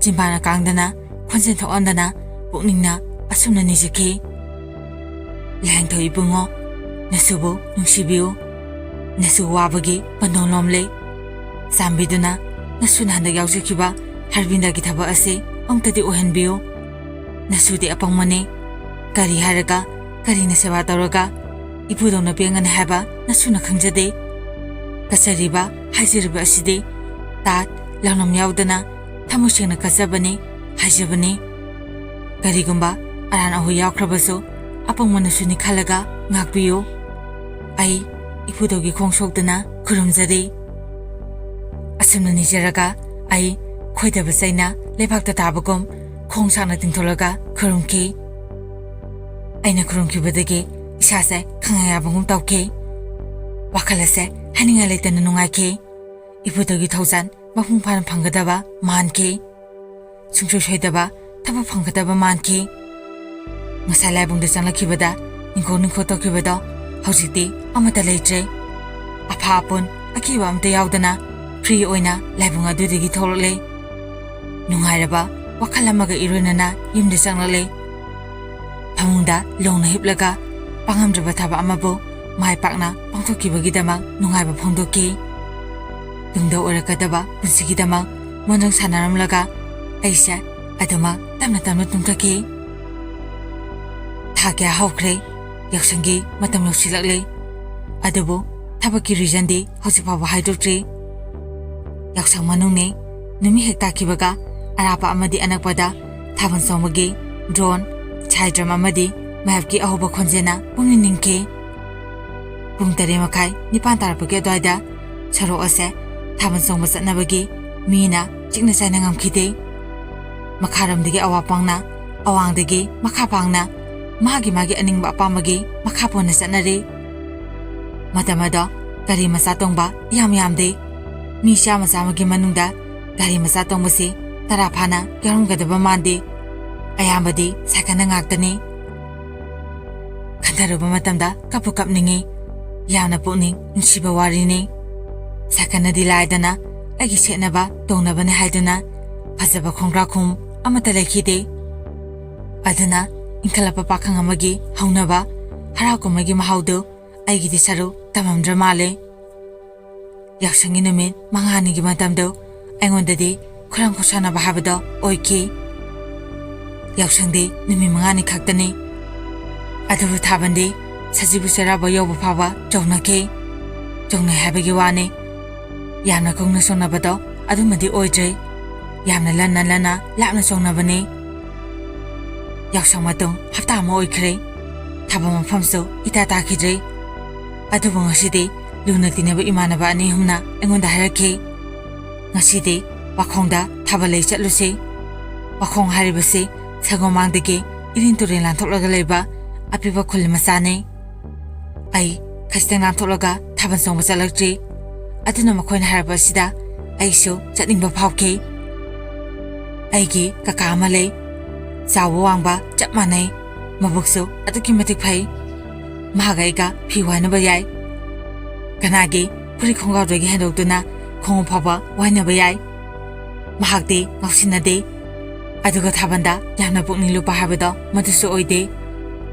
ꯆꯤꯟꯕꯥꯟꯅ ꯀꯥꯡꯗꯅ ꯈꯣꯟꯖꯦꯜ ꯊꯣꯛꯍꯟꯗꯅ ꯄꯨꯛꯅꯤꯡꯅ ꯑꯁꯨꯝꯅ ꯅꯤꯖꯈꯤ꯫ ꯂꯥꯏꯅꯤꯡꯊꯧ ꯏꯕꯨꯡꯉꯣ, ꯅꯁꯨꯕꯨ ꯅꯨꯡꯁꯤꯕꯤꯌꯨ꯫ ꯅꯁꯨ ꯋꯥꯕꯒꯤ ꯄꯟꯗꯣꯡ ꯂꯣꯝꯂꯦ꯫ ꯆꯥꯟꯕꯤꯗꯨꯅ ꯅꯁꯨꯅ ꯍꯟꯗꯛ ꯌꯥꯎꯖꯈꯤꯕ ꯍꯔꯕꯤꯟꯗꯒꯤ ꯊꯕꯛ ꯑꯁꯤ ꯑꯃꯨꯛꯇꯗꯤ ꯑꯣꯏꯍꯟꯕꯤꯌꯨ꯫ ꯅꯁꯨꯗꯤ ꯑꯄꯪꯕꯅꯤ꯫ ꯀꯔꯤ ꯍꯥꯏꯔꯒ, ꯀꯔꯤꯅ ꯁꯦꯕꯥ ꯇꯧꯔꯒ ꯏꯄꯨꯗꯧꯅ ꯄꯦꯟꯒꯅꯤ ꯍꯥꯏꯕ ꯅꯁꯨꯅ ꯈꯪꯖꯗꯦ꯫ ꯀꯠꯆꯔꯤꯕ ꯍꯥꯏꯖꯔꯤꯕ ꯑꯁꯤꯗꯤ ꯇꯥꯠ ꯂꯥꯎꯅꯝ ꯌꯥꯎꯗꯅ ꯊꯃꯣꯏ ꯁꯦꯡꯅ ꯀꯠꯆꯕꯅꯤ, ꯍꯥꯏꯖꯕꯅꯤ꯫ ꯀꯔꯤꯒꯨꯝꯕ ꯑꯔꯥꯟ ꯑꯍꯣꯏ ꯌꯥꯎꯈ꯭ꯔꯕꯁꯨ ꯑꯄꯪꯕ ꯅꯁꯨꯅꯤ ꯈꯜꯂꯒ ꯉꯥꯛꯄꯤꯌꯨ꯫ ꯑꯩ ꯏꯄꯨꯗꯧꯒꯤ ꯈꯣꯡ ꯁꯣꯛꯇꯨꯅ ꯈꯨꯔꯨꯝꯖꯔꯤ꯫ ꯑꯁꯨꯝꯅ ꯅꯤꯖꯔꯒ ꯑꯩ ꯈꯣꯏꯗꯕ ꯆꯩꯅ ꯂꯩꯕꯥꯛꯇ ꯇꯥꯕꯒꯨꯝ ꯈꯣꯡ ꯁꯥꯡꯅ ꯇꯤꯡꯊꯣꯛꯂꯒ ꯈꯨꯔꯨꯝꯈꯤ꯫ ꯑꯩꯅ ꯈꯨꯔꯨꯝꯈꯤꯕꯗꯒꯤ ꯏꯁꯥꯁꯦ ꯈꯪꯌꯥ ꯌꯥꯕꯒꯨꯝ ꯇꯧꯈꯤ꯫ ꯋꯥꯈꯜ ꯑꯁꯦ ꯍꯥꯏꯅꯤꯡꯉꯥꯏ ꯂꯩꯇꯅ ꯅꯨꯡꯉꯥꯏꯈꯤ꯫ ꯏꯄꯨꯗꯧꯒꯤ ꯊꯧꯖꯥꯜ ꯃꯄꯨꯡ ꯐꯥꯅ ꯐꯪꯒꯗꯕ ꯃꯥꯟꯈꯤ꯫ ꯁꯨꯡꯁꯣꯏ ꯁꯣꯏꯗꯕ ꯊꯕꯛ ꯐꯪꯒꯗꯕ ꯃꯥꯟꯈꯤ꯫ ꯉꯁꯥꯏ ꯂꯥꯏꯕꯨꯡꯗ ꯆꯪꯂꯛꯈꯤꯕꯗ ꯅꯤꯡꯈꯣ ꯅꯤꯡꯈꯣ ꯇꯧꯈꯤꯕꯗꯣ ꯍꯧꯖꯤꯛꯇꯤ ꯑꯃꯠꯇ ꯂꯩꯇ꯭ꯔꯦ꯫ ꯑꯐꯥ ꯑꯄꯨꯟ ꯑꯀꯤꯕ ꯑꯝꯇ ꯌꯥꯎꯗꯅ ꯐ꯭ꯔꯤ ꯑꯣꯏꯅ ꯂꯥꯏꯕꯨꯡ ꯑꯗꯨꯗꯒꯤ ꯊꯣꯛꯂꯛꯂꯦ꯫ ꯅꯨꯡꯉꯥꯏꯔꯕ ꯋꯥꯈꯜ ꯑꯃꯒ ꯏꯔꯣꯏꯅꯅ ꯌꯨꯝꯗ ꯆꯪꯂꯛꯂꯦ꯫ ꯐꯃꯨꯡꯗ ꯂꯣꯡꯅ ꯍꯤꯞꯂꯒ ꯄꯥꯡꯉꯝꯗ꯭ꯔꯕ ꯊꯕꯛ ꯑꯃꯕꯨ ꯃꯥꯏ ꯄꯥꯛꯅ ꯄꯥꯡꯊꯣꯛꯈꯤꯕꯒꯤꯗꯃꯛ ꯅꯨꯡꯉꯥꯏꯕ ꯐꯣꯡꯗꯣꯛꯈꯤ꯫ ꯇꯨꯡꯗ ꯑꯣꯏꯔꯛꯀꯗꯕ ꯄꯨꯟꯁꯤꯒꯤꯗꯃꯛ ꯃꯣꯟꯗ꯭ꯔꯪ ꯁꯥꯟꯅꯔꯝꯂꯒ ꯑꯩꯁꯦ ꯑꯗꯨꯃꯛ ꯇꯞꯅ ꯇꯞꯅ ꯇꯨꯝꯊꯈꯤ꯫ ꯊꯥ ꯀꯌꯥ ꯍꯧꯈ꯭ꯔꯦ, ꯌꯥꯎꯁꯪꯒꯤ ꯃꯇꯝ ꯌꯧꯁꯤꯜꯂꯛꯂꯦ꯫ ꯑꯗꯨꯕꯨ ꯊꯕꯛꯀꯤ reasonꯗꯤ ꯍꯧꯖꯤꯛ ꯐꯥꯎꯕ ꯍꯥꯏꯗꯣꯛꯇ꯭ꯔꯤ꯫ ꯌꯥꯎꯁꯪ ꯃꯅꯨꯡꯅꯤ꯫ ꯅꯨꯃꯤꯠ ꯍꯦꯛ ꯇꯥꯈꯤꯕꯒ ꯑꯔꯥꯞꯄ ꯑꯃꯗꯤ ꯑꯅꯛꯄꯗ ꯊꯥꯕꯜ ꯆꯣꯡꯕꯒꯤ drone, ꯁꯥꯏ drum ꯑꯃꯗꯤ ꯃꯥꯏꯞꯀꯤ ꯑꯍꯧꯕ ꯈꯣꯟꯖꯦꯜꯅ ꯄꯨꯛꯅꯤꯡ ꯅꯤꯡꯈꯤ꯫ ꯄꯨꯡ ꯇꯔꯦꯠ ꯃꯈꯥꯏ, ꯅꯤꯄꯥꯟ ꯇꯥꯔꯛꯄꯒꯤ ꯑꯗꯨꯋꯥꯏꯗ ꯁꯣꯔꯣꯛ ꯑꯁꯦ ꯊꯥꯕꯜ ꯆꯣꯡꯕ ꯆꯠꯅꯕꯒꯤ ꯃꯤꯅ ꯆꯤꯛꯅ ꯆꯥꯏꯅ ꯉꯝꯈꯤꯗꯦ꯫ ꯃꯈꯥꯔꯣꯝꯗꯒꯤ ꯑꯋꯥ ꯄꯥꯡꯅ, ꯑꯋꯥꯡꯗꯒꯤ ꯃꯈꯥ ꯄꯥꯡꯅ, ꯃꯥꯒꯤ ꯃꯥꯒꯤ ꯑꯅꯤꯡꯕ ꯑꯄꯥꯝꯕꯒꯤ ꯃꯈꯥ ꯄꯣꯟꯅ ꯆꯠꯅꯔꯤ꯫ ꯃꯇꯝ ꯑꯗꯣ ꯒꯥꯔꯤ ꯃꯆꯥ ꯇꯣꯡꯕ ꯌꯥꯝ ꯌꯥꯝꯗꯦ꯫ ꯃꯤ ꯆꯥꯝꯃ ꯆꯥꯝꯃꯒꯤ ꯃꯅꯨꯡꯗ ꯒꯥꯔꯤ ꯃꯆꯥ ꯇꯣꯡꯕꯁꯤ ꯇꯔꯥ ꯐꯥꯅ ꯌꯥꯎꯔꯝꯒꯗꯕ ꯃꯥꯟꯗꯦ꯫ ꯑꯌꯥꯝꯕꯗꯤ ꯁꯥꯏꯀꯜꯅ ꯉꯥꯛꯇꯅꯤ꯫ ꯈꯟꯊꯔꯨꯕ ꯃꯇꯝꯗ ꯀꯞꯄꯨ ꯀꯞꯅꯤꯡꯉꯤ꯫ ꯌꯥꯝꯅ ꯄꯨꯛꯅꯤꯡ ꯅꯨꯡꯁꯤꯕ ꯋꯥꯔꯤꯅꯤ꯫ ꯁꯥꯏꯀꯜꯅꯗꯤ ꯂꯥꯏꯗꯅ ꯑꯩꯒꯤ ꯁꯦꯠꯅꯕ ꯇꯣꯡꯅꯕꯅꯤ ꯍꯥꯏꯗꯨꯅ ꯐꯖꯕ ꯈꯣꯡꯒ꯭ꯔꯥꯈꯨꯝ ꯑꯃꯠꯇ ꯂꯩꯈꯤꯗꯦ꯫ ꯑꯗꯨꯅ ꯏꯟꯈꯠꯂꯛꯄ ꯄꯥꯈꯪ ꯑꯃꯒꯤ ꯍꯧꯅꯕ ꯍꯔꯥꯎ ꯀꯨꯝꯍꯩꯒꯤ ꯃꯍꯥꯎꯗꯨ ꯑꯩꯒꯤꯗꯤ ꯁꯔꯨꯛ ꯇꯝꯃꯝꯗ꯭ꯔ ꯃꯥꯜꯂꯦ꯫ ꯌꯥꯎꯁꯪꯒꯤ ꯅꯨꯃꯤꯠ ꯃꯉꯥꯅꯤꯒꯤ ꯃꯇꯝꯗꯨ ꯑꯩꯉꯣꯟꯗꯗꯤ ꯈꯨꯔꯪ ꯈꯨꯁꯥꯟꯅꯕ ꯍꯥꯏꯕꯗꯣ ꯑꯣꯏꯈꯤ꯫ ꯌꯥꯎꯁꯪꯗꯤ ꯅꯨꯃꯤꯠ ꯃꯉꯥꯅꯤ ꯈꯛꯇꯅꯤ꯫ ꯑꯗꯨꯕꯨ ꯊꯥꯕꯜꯗꯤ ꯁꯖꯤꯕꯨ ꯆꯩꯔꯥꯎꯕ ꯌꯧꯕ ꯐꯥꯎꯕ ꯆꯣꯡꯅꯈꯤ꯫ ꯆꯣꯡꯅꯩ ꯍꯥꯏꯕꯒꯤ ꯋꯥꯅꯤ꯫ ꯌꯥꯝꯅ ꯀꯨꯡꯅ ꯆꯣꯡꯅꯕꯗꯣ ꯑꯗꯨꯃꯗꯤ ꯑꯣꯏꯗ꯭ꯔꯦ꯫ ꯌꯥꯝꯅ ꯂꯟꯅ ꯂꯟꯅ ꯂꯥꯞꯅ ꯆꯣꯡꯅꯕꯅꯤ꯫ ꯌꯥꯎꯁꯪ ꯃꯇꯨꯡ ꯍꯞꯇꯥ ꯑꯃ ꯑꯣꯏꯈ꯭ꯔꯦ꯫ ꯊꯥꯕꯜ ꯃꯐꯝꯁꯨ ꯏꯇꯥ ꯇꯥꯈꯤꯗ꯭ꯔꯦ꯫ ꯑꯗꯨꯕꯨ ꯉꯁꯤꯗꯤ ꯂꯨꯅ ꯇꯤꯟꯅꯕ ꯏꯃꯥꯟꯅꯕ ꯑꯅꯤ ꯑꯍꯨꯝꯅ ꯑꯩꯉꯣꯟꯗ ꯍꯥꯏꯔꯛꯈꯤ, "ꯉꯁꯤꯗꯤ ꯋꯥꯈꯣꯡꯗ ꯊꯥꯕꯜ ꯂꯩ ꯆꯠꯂꯨꯁꯤ꯫" ꯋꯥꯈꯣꯡ ꯍꯥꯏꯔꯤꯕꯁꯤ ꯁꯪꯒꯣꯃꯥꯡꯗꯒꯤ ꯏꯔꯤꯟ ꯇꯨꯔꯦꯜ ꯂꯥꯟꯊꯣꯛꯂꯒ ꯂꯩꯕ ꯑꯄꯤꯛꯄ ꯈꯨꯜ ꯃꯆꯥꯅꯤ꯫ ꯑꯩ ꯈꯖꯤꯛꯇꯪ ꯂꯥꯟꯊꯣꯛꯂꯒ ꯊꯥꯕꯜ ꯆꯣꯡꯕ ꯆꯠꯂꯛꯇ꯭ꯔꯤ꯫ ꯑꯗꯨꯅ ꯃꯈꯣꯏꯅ ꯍꯥꯏꯔꯛꯄ ꯑꯁꯤꯗ ꯑꯩꯁꯨ ꯆꯠꯅꯤꯡꯕ ꯐꯥꯎꯈꯤ꯫ ꯑꯩꯒꯤ ꯀꯀꯥ ꯑꯃ ꯂꯩ꯫ ꯆꯥꯎꯕ ꯋꯥꯡꯕ ꯆꯞ ꯃꯥꯟꯅꯩ꯫ ꯃꯕꯨꯛꯁꯨ ꯑꯗꯨꯛꯀꯤ ꯃꯇꯤꯛ ꯐꯩ꯫ ꯃꯍꯥꯛ ꯑꯩꯒ ꯐꯤ ꯋꯥꯏꯅꯕ ꯌꯥꯏ꯫ ꯀꯅꯥꯒꯤ ꯐꯨꯔꯤꯠ ꯈꯣꯡꯒ꯭ꯔꯥꯎꯗꯒꯤ ꯍꯦꯟꯗꯣꯛꯇꯨꯅ ꯈꯣꯡꯎꯞ ꯐꯥꯎꯕ ꯋꯥꯏꯅꯕ ꯌꯥꯏ꯫ ꯃꯍꯥꯛꯇꯤ ꯉꯥꯎꯁꯤꯟꯅꯗꯦ꯫ ꯑꯗꯨꯒ ꯊꯥꯕꯜꯗ ꯌꯥꯝꯅ ꯄꯨꯛꯅꯤꯡ ꯂꯨꯞꯄ ꯍꯥꯏꯕꯗꯣ ꯃꯗꯨꯁꯨ ꯑꯣꯏꯗꯦ꯫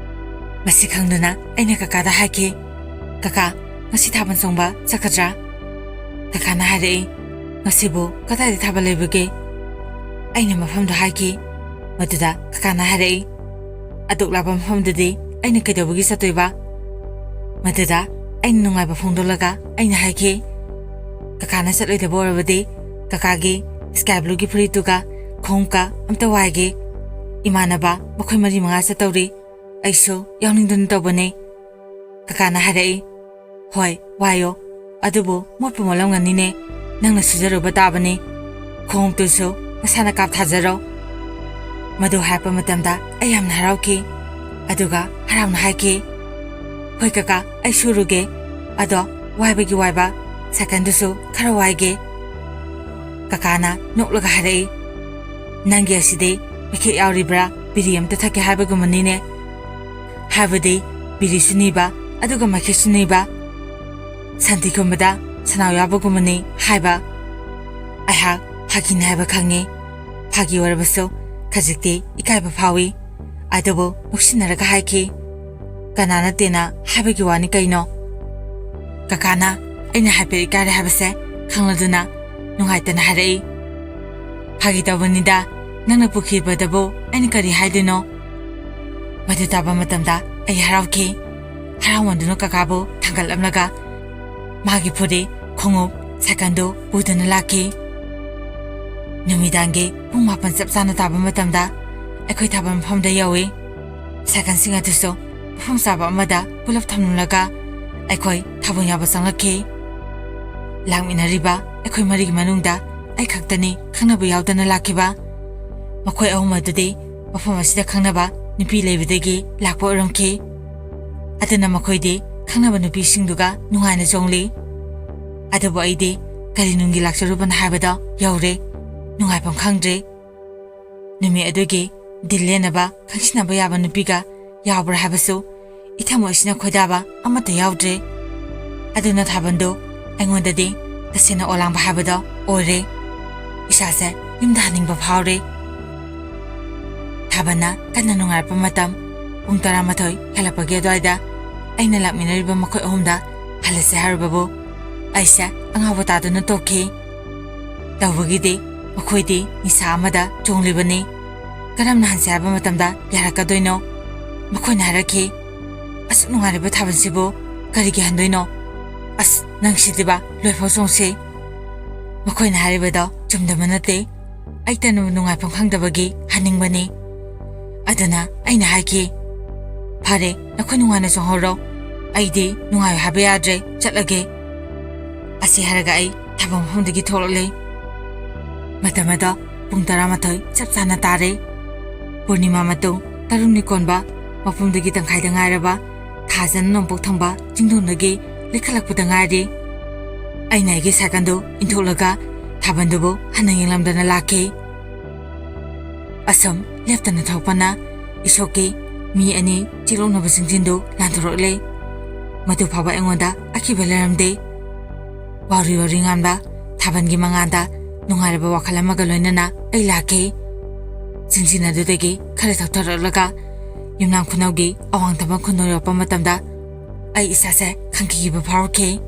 ꯃꯁꯤ ꯈꯪꯗꯨꯅ ꯑꯩꯅ ꯀꯀꯥꯗ ꯍꯥꯏꯈꯤ, "ꯀꯀꯥ, ꯉꯁꯤ ꯊꯥꯕꯜ ꯆꯣꯡꯕ ꯆꯠꯀꯗ꯭ꯔꯥ?" ꯀꯀꯥꯅ ꯍꯥꯏꯔꯛꯏ, "ꯉꯁꯤꯕꯨ ꯀꯗꯥꯏꯗ ꯊꯥꯕꯜ ꯂꯩꯕꯒꯦ?" ꯑꯩꯅ ꯃꯐꯝꯗꯣ ꯍꯥꯏꯈꯤ꯫ ꯃꯗꯨꯗ ꯀꯀꯥꯅ ꯍꯥꯏꯔꯛꯏ, "ꯑꯗꯨꯛ ꯂꯥꯞꯄ ꯃꯐꯝꯗꯨꯗꯤ ꯑꯩꯅ ꯀꯩꯗꯧꯕꯒꯤ ꯆꯠꯇꯣꯏꯕ?" ꯃꯗꯨꯗ ꯑꯩꯅ ꯅꯨꯡꯉꯥꯏꯕ ꯐꯣꯡꯗꯣꯛꯂꯒ ꯑꯩꯅ ꯍꯥꯏꯈꯤ, "ꯀꯀꯥꯅ ꯆꯠꯂꯣꯏꯗꯕ ꯑꯣꯏꯔꯕꯗꯤ ꯀꯀꯥꯒꯤ ꯁ꯭ꯀꯥꯏ ꯕ꯭ꯂꯨꯒꯤ ꯐꯨꯔꯤꯠꯇꯨꯒ ꯈꯣꯡꯎꯞꯀ ꯑꯝꯇ ꯋꯥꯏꯒꯦ꯫ ꯏꯃꯥꯟꯅꯕ ꯃꯈꯣꯏ ꯃꯔꯤ ꯃꯉꯥ ꯆꯠꯇꯧꯔꯤ꯫ ꯑꯩꯁꯨ ꯌꯥꯎꯅꯤꯡꯗꯨꯅ ꯇꯧꯕꯅꯦ꯫" ꯀꯀꯥꯅ ꯍꯥꯏꯔꯛꯏ, "ꯍꯣꯏ, ꯋꯥꯏꯌꯣ꯫ ꯑꯗꯨꯕꯨ ꯃꯣꯠꯄꯨ ꯃꯣꯠꯂꯝꯒꯅꯤꯅꯦ꯫ ꯅꯪꯅ ꯁꯨꯖꯔꯨꯕ ꯇꯥꯕꯅꯤ꯫ ꯈꯣꯡꯎꯞꯇꯨꯁꯨ ꯅꯁꯥꯅ ꯀꯥꯞꯊꯥꯖꯔꯣ꯫" ꯃꯗꯨ ꯍꯥꯏꯔꯛꯄ ꯃꯇꯝꯗ ꯑꯩ ꯌꯥꯝꯅ ꯍꯔꯥꯎꯈꯤ꯫ ꯑꯗꯨꯒ ꯍꯔꯥꯎꯅ ꯍꯥꯏꯈꯤ, "ꯍꯣꯏ ꯀꯀꯥ, ꯑꯩ ꯁꯨꯔꯨꯒꯦ꯫ ꯑꯗꯣ ꯋꯥꯏꯕꯒꯤ ꯋꯥꯏꯕ, ꯁꯥꯏꯀꯜꯗꯨꯁꯨ ꯈꯔ ꯋꯥꯏꯒꯦ꯫" ꯀꯀꯥꯅ ꯅꯣꯛꯂꯒ ꯍꯥꯏꯔꯛꯏ, "ꯅꯪꯒꯤ ꯑꯁꯤꯗꯤ ꯃꯩꯈꯦꯠ ꯌꯥꯎꯔꯤꯕ꯭ꯔꯥ? ꯕꯤꯔꯤ ꯑꯝꯇ ꯊꯛꯀꯦ ꯍꯥꯏꯕꯒꯨꯝꯕꯅꯤꯅꯦ꯫ ꯍꯥꯏꯕꯗꯤ ꯕꯤꯔꯤꯁꯨ ꯅꯤꯕ, ꯑꯗꯨꯒ ꯃꯩꯈꯦꯠꯁꯨ ꯅꯤꯕ꯫ ꯁꯟꯇꯤ ꯈꯨꯝꯕꯗ ꯁꯅꯥꯎ ꯌꯥꯎꯕꯒꯨꯝꯕꯅꯤ ꯍꯥꯏꯕ꯫" ꯑꯩꯍꯥꯛ ꯐꯥꯒꯤꯅꯤ ꯍꯥꯏꯕ ꯈꯪꯉꯤ꯫ ꯐꯥꯒꯤ ꯑꯣꯏꯔꯕꯁꯨ ꯈꯖꯤꯛꯇꯤ ꯏꯀꯥꯏꯕ ꯐꯥꯎꯏ꯫ ꯑꯗꯨꯕꯨ ꯅꯣꯛꯁꯤꯟꯅꯔꯒ ꯍꯥꯏꯈꯤ, "ꯀꯅꯥ ꯅꯠꯇꯦꯅ ꯍꯥꯏꯕꯒꯤ ꯋꯥꯅꯤ ꯀꯩꯅꯣ?" ꯀꯀꯥꯅ ꯑꯩꯅ ꯍꯥꯏꯐꯦꯠ ꯏꯀꯥꯏꯔꯦ ꯍꯥꯏꯕꯁꯦ ꯈꯪꯂꯗꯨꯅ ꯅꯨꯡꯉꯥꯏꯇꯅ ꯍꯥꯏꯔꯛꯏ, "ꯐꯥꯒꯤ ꯇꯧꯕꯅꯤꯗ, ꯅꯪꯅ ꯄꯨꯈꯤꯕꯗꯕꯨ ꯑꯩꯅ ꯀꯔꯤ ꯍꯥꯏꯗꯣꯏꯅꯣ?" ꯃꯗꯨ ꯇꯥꯕ ꯃꯇꯝꯗ ꯑꯩ ꯍꯔꯥꯎꯈꯤ꯫ ꯍꯔꯥꯎꯃꯟꯗꯨꯅ ꯀꯀꯥꯕꯨ ꯊꯥꯡꯒꯠꯂꯝꯂꯒ ꯃꯥꯒꯤ ꯐꯨꯔꯤꯠ, ꯈꯣꯡꯎꯞ, ꯁꯥꯏꯀꯜꯗꯨ ꯄꯨꯗꯨꯅ ꯂꯥꯛꯈꯤ꯫ ꯅꯨꯃꯤꯗꯥꯡꯒꯤ ꯄꯨꯡ ꯃꯥꯄꯟ ꯆꯞ ꯆꯥꯅ ꯇꯥꯕ ꯃꯇꯝꯗ ꯑꯩꯈꯣꯏ ꯊꯥꯕꯜ ꯃꯐꯝꯗ ꯌꯧꯏ꯫ ꯁꯥꯏꯀꯜꯁꯤꯡ ꯑꯗꯨꯁꯨ ꯃꯐꯝ ꯆꯥꯕ ꯑꯃꯗ ꯄꯨꯂꯞ ꯊꯝꯂꯝꯂꯒ ꯑꯩꯈꯣꯏ ꯊꯥꯕꯜ ꯌꯥꯎꯕ ꯆꯪꯂꯛꯈꯤ꯫ ꯂꯥꯛꯃꯤꯟꯅꯔꯤꯕ ꯑꯩꯈꯣꯏ ꯃꯔꯤꯒꯤ ꯃꯅꯨꯡꯗ ꯑꯩ ꯈꯛꯇꯅꯤ ꯈꯪꯅꯕ ꯌꯥꯎꯗꯅ ꯂꯥꯛꯈꯤꯕ꯫ ꯃꯈꯣꯏ ꯑꯍꯨꯝ ꯑꯗꯨꯗꯤ ꯃꯐꯝ ꯑꯁꯤꯗ ꯈꯪꯅꯕ ꯅꯨꯄꯤ ꯂꯩꯕꯗꯒꯤ ꯂꯥꯛꯄ ꯑꯣꯏꯔꯝꯈꯤ꯫ ꯑꯗꯨꯅ ꯃꯈꯣꯏꯗꯤ ꯈꯪꯅꯕ ꯅꯨꯄꯤꯁꯤꯡꯗꯨꯒ ꯅꯨꯡꯉꯥꯏꯅ ꯆꯣꯡꯂꯤ꯫ ꯑꯗꯨꯕꯨ ꯑꯩꯗꯤ ꯀꯔꯤ ꯅꯨꯡꯒꯤ ꯂꯥꯛꯆꯔꯨꯕꯅꯣ ꯍꯥꯏꯕꯗꯣ ꯌꯧꯔꯦ꯫ ꯅꯨꯡꯉꯥꯏꯐꯝ ꯈꯪꯗ꯭ꯔꯦ꯫ ꯅꯨꯃꯤꯠ ꯑꯗꯨꯒꯤ ꯗꯤꯜ ꯂꯦꯟꯅꯕ, ꯈꯪꯁꯤꯟꯅꯕ ꯌꯥꯕ ꯅꯨꯄꯤꯒ ꯌꯥꯎꯕ꯭ꯔꯥ ꯍꯥꯏꯕꯁꯨ ꯏꯊꯃꯣꯏꯁꯤꯅ ꯈꯣꯏꯗꯥꯕ ꯑꯃꯠꯇ ꯌꯥꯎꯗ꯭ꯔꯦ꯫ ꯑꯗꯨꯅ ꯊꯥꯕꯜꯗꯨ ꯑꯩꯉꯣꯟꯗꯗꯤ ꯇꯁꯦꯡꯅ ꯑꯣꯂꯥꯡꯕ ꯍꯥꯏꯕꯗꯣ ꯑꯣꯏꯔꯦ꯫ ꯏꯁꯥꯁꯦ ꯌꯨꯝꯗ ꯍꯟꯅꯤꯡꯕ ꯐꯥꯎꯔꯦ꯫ ꯊꯥꯕꯜꯅ ꯀꯟꯅ ꯅꯨꯡꯉꯥꯏꯔꯛꯄ ꯃꯇꯝ, ꯄꯨꯡ ꯇꯔꯥꯃꯥꯊꯣꯏ ꯍꯦꯜꯂꯛꯄꯒꯤ ꯑꯗꯨꯋꯥꯏꯗ ꯑꯩꯅ ꯂꯥꯛꯃꯤꯟꯅꯔꯤꯕ ꯃꯈꯣꯏ ꯑꯍꯨꯝꯗ ꯍꯜꯂꯁꯦ ꯍꯥꯏꯔꯨꯕꯕꯨ ꯑꯩꯁꯦ ꯑꯉꯥꯎꯕ ꯇꯥꯗꯨꯅ ꯇꯣꯛꯈꯤ꯫ ꯇꯧꯕꯒꯤꯗꯤ ꯃꯈꯣꯏꯗꯤ ꯅꯤꯁꯥ ꯑꯃꯗ ꯆꯣꯡꯂꯤꯕꯅꯤ꯫ ꯀꯔꯝꯅ ꯍꯟꯁꯦ ꯍꯥꯏꯕ ꯃꯇꯝꯗ ꯌꯥꯔꯛꯀꯗꯣꯏꯅꯣ? ꯃꯈꯣꯏꯅ ꯍꯥꯏꯔꯛꯈꯤ, "ꯑꯁꯨꯛ ꯅꯨꯡꯉꯥꯏꯔꯕ ꯊꯥꯕꯜꯁꯤꯕꯨ ꯀꯔꯤꯒꯤ ꯍꯟꯗꯣꯏꯅꯣ? ꯑꯁ, ꯅꯪꯁꯤꯗꯤꯕ, ꯂꯣꯏꯐꯥꯎ ꯆꯣꯡꯁꯤ꯫" ꯃꯈꯣꯏꯅ ꯍꯥꯏꯔꯤꯕꯗꯣ ꯆꯨꯝꯗꯕ ꯅꯠꯇꯦ꯫ ꯑꯩꯇꯅꯕꯨ ꯅꯨꯡꯉꯥꯏꯐꯝ ꯈꯪꯗꯕꯒꯤ ꯍꯟꯅꯤꯡꯕꯅꯤ꯫ ꯑꯗꯨꯅ ꯑꯩꯅ ꯍꯥꯏꯈꯤ, "ꯐꯔꯦ, ꯅꯈꯣꯏ ꯅꯨꯡꯉꯥꯏꯅ ꯆꯣꯡꯍꯧꯔꯣ꯫ ꯑꯩꯗꯤ ꯅꯨꯡꯉꯥꯏ ꯍꯥꯏꯕ ꯌꯥꯗ꯭ꯔꯦ, ꯆꯠꯂꯒꯦ꯫" ꯑꯁꯤ ꯍꯥꯏꯔꯒ ꯑꯩ ꯊꯥꯕꯜ ꯃꯐꯝꯗꯒꯤ ꯊꯣꯛꯂꯛꯂꯦ꯫ ꯃꯇꯝ ꯑꯗꯣ ꯄꯨꯡ ꯇꯔꯥꯃꯥꯊꯣꯏ ꯆꯞ ꯆꯥꯅ ꯇꯥꯔꯦ꯫ ꯄꯨꯔꯅꯤꯃꯥ ꯃꯇꯨꯡ ꯇꯔꯨꯛꯅꯤ ꯀꯣꯟꯕ, ꯃꯄꯨꯝꯗꯒꯤ ꯇꯪꯈꯥꯏꯗ ꯉꯥꯏꯔꯕ ꯊꯥꯖꯅ ꯅꯣꯡꯄꯣꯛ ꯊꯪꯕ ꯆꯤꯡꯗꯣꯟꯗꯒꯤ ꯂꯩꯈꯠꯂꯛꯄꯗ ꯉꯥꯏꯔꯤ꯫ ꯑꯩꯅ ꯑꯩꯒꯤ ꯁꯥꯏꯀꯜꯗꯨ ꯏꯟꯊꯣꯛꯂꯒ ꯊꯥꯕꯜꯗꯨꯕꯨ ꯍꯟꯅ ꯌꯦꯡꯂꯝꯗꯅ ꯂꯥꯛꯈꯤ꯫ ꯑꯁꯨꯝ ꯂꯦꯞꯇꯅ ꯊꯣꯛꯄꯅ ꯏꯁꯣꯛꯀꯤ ꯃꯤ ꯑꯅꯤ ꯆꯤꯂꯣꯛꯅꯕ ꯆꯤꯡꯖꯤꯟꯗꯨ ꯂꯥꯟꯊꯣꯔꯛꯂꯦ꯫ ꯃꯗꯨ ꯐꯥꯎꯕ ꯑꯩꯉꯣꯟꯗ ꯑꯀꯤꯕ ꯂꯩꯔꯝꯗꯦ꯫ ꯋꯥꯎꯔꯤ ꯋꯥꯎꯔꯤ ꯉꯥꯟꯕ ꯊꯥꯕꯜꯒꯤ ꯃꯉꯥꯜꯗ ꯅꯨꯡꯉꯥꯏꯔꯕ ꯋꯥꯈꯜ ꯑꯃꯒ ꯂꯣꯏꯅꯅ ꯑꯩ ꯂꯥꯛꯈꯤ꯫ ꯆꯤꯡꯖꯤꯟ ꯑꯗꯨꯗꯒꯤ ꯈꯔ ꯊꯧꯊꯔꯛꯂꯒ ꯌꯨꯝꯅꯥꯝ ꯈꯨꯅꯧꯒꯤ ꯑꯋꯥꯡ ꯊꯪꯕ ꯈꯨꯟꯗꯣ ꯌꯧꯔꯛꯄ ꯃꯇꯝꯗ ꯑꯩ ꯏꯁꯥꯁꯦ ꯈꯪꯀꯤꯕ ꯐꯥꯎꯔꯛꯈꯤ꯫